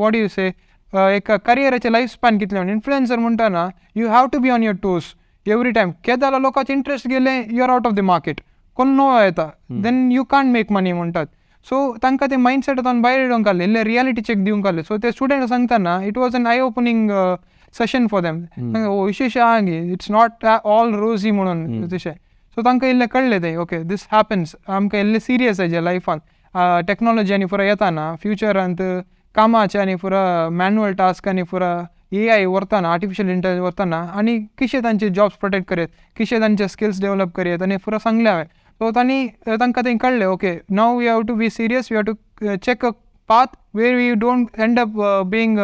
what you say एक करियराचें लायफ स्पॅन कितलें म्हणून. इन्फ्लुएन्सर म्हणटना you have to be on your toes every time. केदाला लोकांचे इंट्रस्ट गेले, you are out of the market, कोण नवो येता, then you can't make money म्हणटात. सो तांकां ते मायंडसेट आतां भायर येवंक काडलें, इल्लें रियलिटी चॅक दिवंक काडलें. सो ते स्टुडंट सांगतना it was an eye opening session for them, ओ विशेश आहा गे, it's not all rosy म्हणून तशें. सो तांकां इल्लें कळ्ळें तें, ओके these happens, आमकां इल्लें सिरियस जाय लायफान, टॅक्नोलॉजी आनी पुरो येताना फ्युचरांत कामाचें आनी पुरो मॅन्युअल टास्क आनी पुरो ए I व्हरतना, आर्टिफिशियल इंटेलिजन्स व्हरतना आनी कशें तांचे जॉब्स प्रोटेक्ट करयत, कशें तांचे स्किल्स डेवलप करयत आनी पुरो सांगलें हांवें. सो तांणी तांकां तें कळ्ळें, okay now we have to be serious, we have to check a path where we don't end up being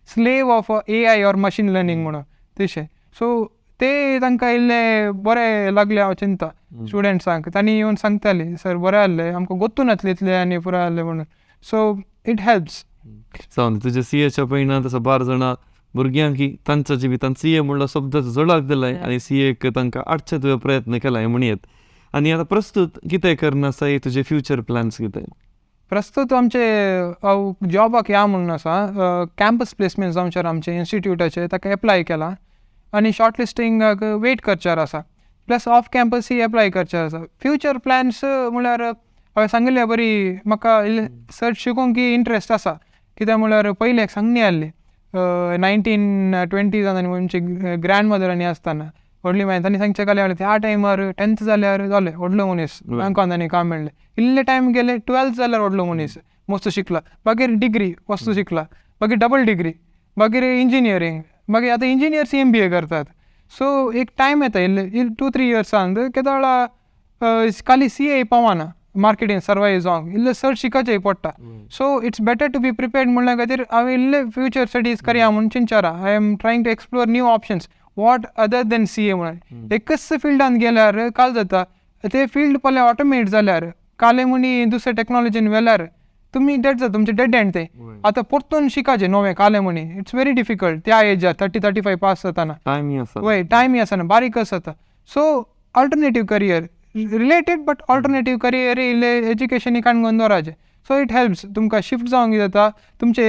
slave of AI or machine learning म्हणून तशें. सो ते तांकां इल्लें बरें लागलें हांव चिंता स्टुडंट्सांक, तांणी येवन सांगतालीं सर बरें आहलें, आमकां गोत्तू नासलें इतलें आनी पुरो आहलें म्हणून. So it helps. जावन तुज्या सी एच्या पयना तसो बार जाणां भुरग्यांक तांच्या जिवितांत सी ए म्हणलो शब्द जळाक दिलाय आनी सी एक तांकां आडचे तुवें प्रयत्न केलाय म्हणयेत. आनी आतां प्रस्तूत कितें करना आसा, तुजे फ्युचर प्लॅन्स कितें? प्रस्तुत आमचे हांव जॉबाक या म्हणून आसा. कॅम्पस प्लेसमेंट जावच्यार आमचे इन्स्टिट्यूटाचे ताका एप्लाय केला आनी शॉर्ट लिस्टिंगाक वेट करच्यार आसा. प्लस ऑफ कॅम्पसूय एप्लाय करच्यार आसा. फ्युचर प्लॅन्स म्हळ्यार हांवें सांगिल्ले बरी म्हाका इल्लें चड शिकूंक इंट्रस्ट आसा. कित्याक म्हळ्यार पयलें एक सांगणी आहली 1920s आनी आमची ग्रँड मदर आनी आसतना व्हडली मागीर तांणी सांगचें कालें त्या टायमार 10th जाल्यार जालें व्हडलो मनीस, बँकान आनी काम मेळ्ळें. इल्ले टायम गेले 12th जाल्यार व्हडलो मनीस, मस्त शिकला, मागीर डिग्री वस्तू शिकला, मागीर डबल डिग्री, मागीर इंजिनियरींग, मागीर आतां इंजिनियर्स MBA करतात. सो एक टायम येता इल्ले 2-3 इयर्सान केदोळा खाली CA पावना मार्केटीन सर्वायव जावंक, इल्लें चड शिकचें पडटा. So it's better to be prepared म्हणल्या खातीर हांवें इल्ले फ्युचर स्टडीज करया म्हूण चिंतचारा. I am trying to explore new options what other than CA म्हणून. एकच फिल्डान गेल्यार काल जाता ते फिल्ड पळय ऑटोमेट जाल्यार काले म्हणी दुसऱ्या टॅक्नोलॉजीन व्हेल्यार तुमी डेड जाता, तुमचें डेड एंड ते. आतां परतून शिकाचें नवें काले म्हणी it's very difficult त्या एजार 30-35 पास जाताना. टायमी आसा, वय टायमी आसना, बारीक आसता. So alternative career related but alternative career इल्लें एज्युकेशन काडून दवराचें. सो it helps तुमकां शिफ्ट जावंक जाता तुमचे.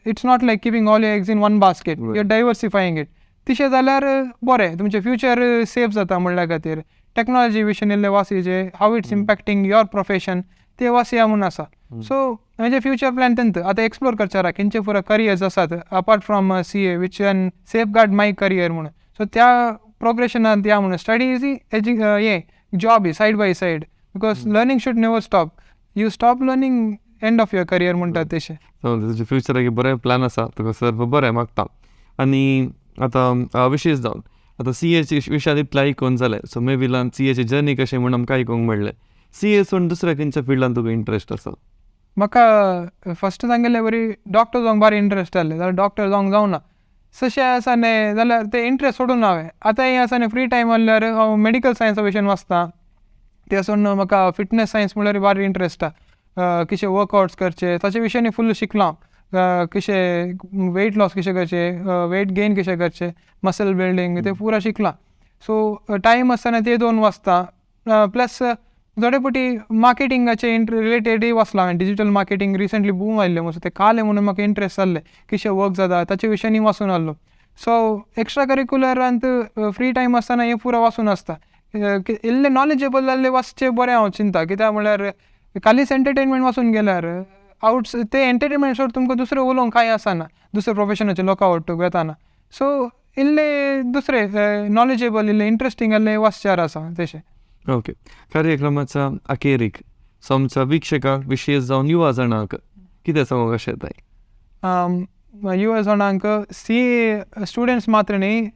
It's not like keeping all eggs in one basket, you are diversifying it. तशें जाल्यार बरें तुमचें फ्युचर सेफ जाता. म्हणल्या खातीर टॅक्नोलॉजी विशीं इल्लें वाचीचें, how it's impacting your profession ते वाचया म्हूण आसा. सो म्हजे फ्युचर प्लॅन तेंत आतां एक्सप्लोर करचे खंयचे पुरो करियर्स आसात apart from CA which can safeguard my career म्हणून. सो त्या प्रोग्रेशनान या म्हणून स्टडीज हें job side by side, because learning should never stop. You stop learning, end of your career म्हणटात तशें. तुजें फ्युचराक बरें प्लॅन आसा, तुका सर्व बरें मागता. आनी आतां विशेश जावन आतां CAचे विशयान इतलें आयकून जालें, सो मेबिलान CAची जर्नी कशें म्हूण आमकां आयकूंक मेळ्ळें. CA सोडून दुसऱ्या खंयच्या फिल्डान तुका इंट्रस्ट आसा? म्हाका फस्ट सांगिल्ले बरी डॉक्टर जावंक बारी इंट्रस्ट आहलें, जाल्यार डॉक्टर जावंक जावना तशें आसा न्ही जाल्यार ते इंट्रस्ट सोडून हांवें आतां हें आसा न्ही फ्री टायम आहल्यार हांव मेडिकल सायन्सा भशेन वाचता. ते सोडून म्हाका फिटनस सायन्स म्हणल्यार बारी इंट्रस्ट आहा. कशे वर्कआउट्स करचे ताचे विशयान फूल शिकलां हांव, कशें वेट लॉस कशें करचें, वेट गेन कशें करचें, मसल बिल्डींग ते पुरा शिकलां. सो टायम आसतना ते दोन वाचता. प्लस थोडे फावटी मार्केटिंगाचे रिलेटेडूय वाचलां हांवें. डिजीटल मार्केटींग रिसंटली बूम आयिल्लें मुसो तें कालें म्हणून म्हाका इंट्रस्ट जाल्लें कशें वर्क जाता ताचे विशयानूय वाचून आहलो. सो एक्स्ट्रा करिकुलरांत फ्री टायम आसतना हें पुरो वाचून आसता. इल्लें नॉलेजेबल जाल्लें वाचचें बरें हांव चिंता, कित्याक म्हणल्यार खालीच एंटरटेनमेंट वाचून गेल्यार आवट ते एंटरटेनमेंट सोड तुमकां दुसरें उलोवंक कांय आसना दुसऱ्या प्रोफेशनाचे लोकां वट्टूक वेताना. सो इल्लें दुसरें नॉलेजेबल इल्लें इंट्रस्टींग आहलें वाचच्यार आसा तशें. ओके, कार्यक्रमाच्या अखेरीक सो आमच्या वीक्षकांक विशेश जावन युवा जाणांक कितें सांगूंक अशें येताय? युवा जाणांक CA students मात्र न्ही,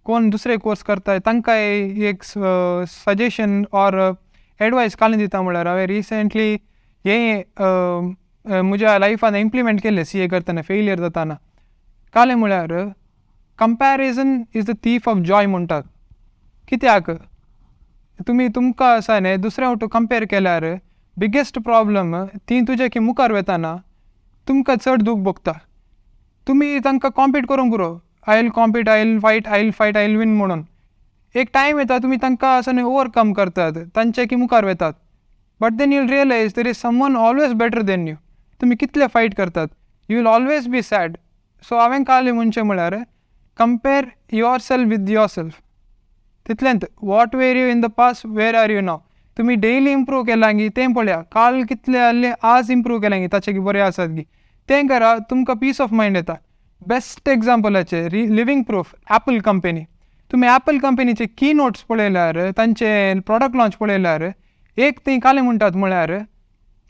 कोण दुसरे कोर्स करताय तांकांय एक सजेशन ऑर एडवायस कालें दिता म्हळ्यार हांवें रिसेंटली हें म्हज्या लायफान इम्प्लिमेंट केल्लें CA करतना फेलियर जाताना. कालें म्हळ्यार comparison is the thief of joy म्हणटात. कित्याक तुमी तुमकां आसा न्ही दुसऱ्या वटून कंपेर केल्यार बिगेस्ट प्रॉब्लम ती तुजे की मुखार वेताना तुमकां चड दूख भोगता. तुमी तांकां कॉम्पीट करूंक पुरो, I will compete, I will fight, I will fight, I will win म्हणून. एक टायम येता तुमी तांकां आसा न्ही ओवरकम करतात, तांचे की मुखार वेतात. But then you will realise there is someone always better than you. तुमी कितले फायट करतात, you will always be sad. So हांवें कालें म्हणचें म्हळ्यार compare yourself with yourself. तितलेंत what were you in the past, where are you now. तुमी daily improve केलां गी तें पळया, काल कितलें आहलें आज इम्प्रूव केलां गी ताचे की बरें आसात गी तें करा, तुमकां पीस ऑफ मायंड येता. बेस्ट एग्जाम्पलाचें लिवींग प्रूफ एपल कंपनी. तुमी एपल कंपनीचे की नोट्स पळयल्यार तांचे प्रोडक्ट लॉन्च पळयल्यार एक ती कालें म्हणटात म्हळ्यार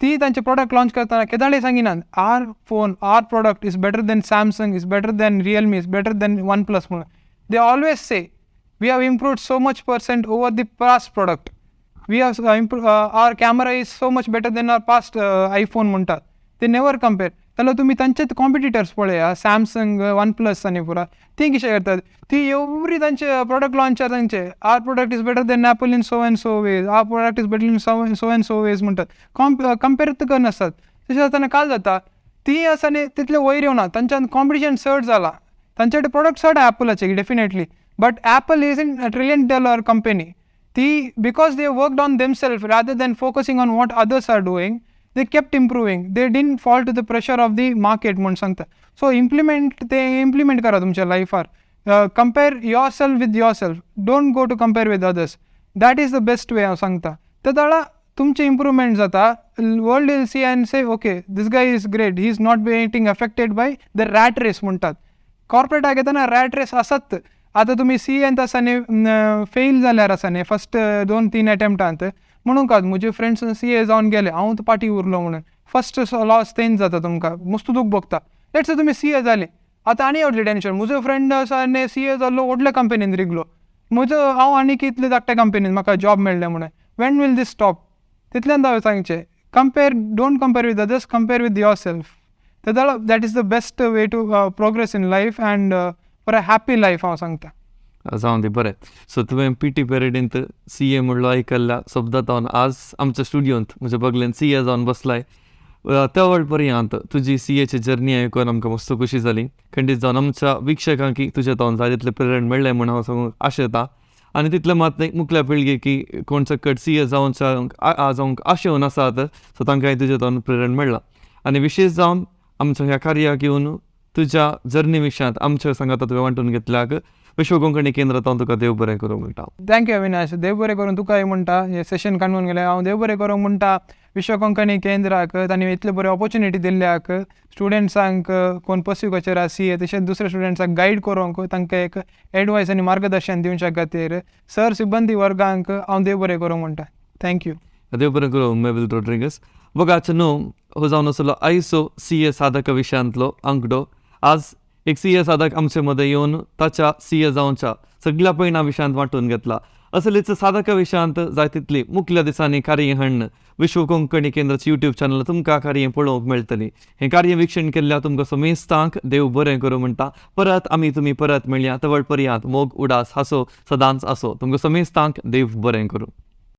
ती तांचे प्रोडक्ट लॉन्च करतना केदाळी सांगिनात our phone, our product is better than Samsung, is better than Realme, is better than OnePlus म्हणून. They always say we have improved so much percent over the past product, we have our camera is so much better than our past iPhone म्हणटात. ते never compare. जाल्यार तुमी तांचेच competitors पळया Samsung, one plus आनी पुरा ती कितें करतात, ती एवरी तांचे प्रोडक्ट लॉन्चार तांचे our product is better than Apple in so and so ways, our product is better in so and so ways म्हणटात. कंपेर करनासतात. तशें जातना काल जाता ती आसा न्ही तितले वयर येवना, तांच्यान कॉम्पिटिशन चड जाला, तांचे कडेन प्रोडक्ट चड आहा एपलाचे definitely, but Apple is in $1 trillion company. ती because they worked on themself rather than focusing on what others are doing. They kept improving, they didn't fall to the pressure of the market म्हूण सांगता. So implement ते implement करा तुमच्या लायफार. Compare yourself with yourself, don't go to compare with others. That is the best way हांव सांगता. ते जाल्यार तुमचें इम्प्रूवमेंट जाता. World will see and say, okay, this guy is great, he is not getting affected by the rat race म्हणटात. कॉर्पोरेटाक येतना rate race आसात. आतां तुमी सी एंत आसा न्ही, फेल जाल्यार आसा न्ही फस्ट 2-3 एटेम्प्टांत, म्हणूंक म्हजे फ्रेंड्स सी ए जावन गेले, हांव पाटी उरलो म्हणून. फस्ट लॉस तेंच जाता तुमकां, मस्त दूख भोगता. Let's तुमी सी ए जाले, आतां आनी व्हडलें टेंशन. म्हजो फ्रेंड आसा न्ही सी ए जाल्लो, व्हडल्या कंपनीन रिगलो, म्हजो हांव आनी कितले धाकट्या कंपनीन म्हाका जॉब मेळ्ळें म्हणून. When will this stop? तितल्यान हांवें सांगचें, compare, don't compare with others, compare with yourself. That is the best way to progress in life and for a happy life हांव सांगता. जावं दी, बरें. सो तुवें पी टी पेरेडींत सी ए म्हणलो आयकल्ल्या शब्दांत आज आमच्या स्टुडियोंत म्हज्या बगलेन सी ए जावन बसलाय. त्या वेळ पर्यंत तुजी सी एची जर्नी आयकून आमकां मस्त खुशी जाली. खंडीत जावन आमच्या वीक्षकांक तुज्या तावन जाय तितलें प्रेरण मेळ्ळें म्हूण हांव सांगूंक आशेता. आनी तितलें मात न्ही, मुखल्या पिळगेक कोण सकट सी ए जावंक आशेवन आसात, सो तांकांय तुज्या तावन प्रेरण मेळ्ळां. आनी विशेश जावन आमच्या ह्या कार्याक येवन तुज्या जर्नी विशयांत आमच्या सांगाता तुवें वांटून घेतल्याक विश्व कोंकणी केंद्रांत तुका देव बरें करूं म्हणटा. Thank you Avinash, देव बरें करूं तुकाय म्हणटा. हें सेशन काडून गेलें हांव देव बरें करूंक म्हणटा विश्व कोंकणी केंद्राक, तांणी इतले बरे ऑपॉर्चुनिटी दिल्ल्याक स्टुडंट्सांक कोण पर्स्यू करचेर आसा सी ए, तशेंच दुसऱ्या स्टुडंट्सांक गायड करूंक तांकां एक एडवायस आनी मार्गदर्शन दिवच्या खातीर सर सिब्बंदी वर्गांक हांव देव बरें करूंक म्हणटा. Thank you. देव बरें करूं मेबल रोड्रिगस. बघाचो न्हू हो जावन आसलो आयचो सी ए साधका विशयांतलो आंकडो. आज एक सी ए साधक आमचे मदें येवन ताच्या सी ए जावच्या सगळ्या पयणा विशयांत वांटून घेतला. असलीच साधका विशयांत जाय तितली मुखल्या दिसांनी कार्य हाडून विश्व कोंकणी केंद्राचे युट्यूब चॅनल तुमकां कार्य पळोवंक मेळटली. हें कार्य वीक्षण केल्ल्या तुमकां समेस्तांक देव बरें करूं म्हणटा. परत आमी तुमी परत मेळया, तवळ पर्यांत मोग उडास हांसो सदांच आसो. तुमकां समेस्तांक देव बरें करूं.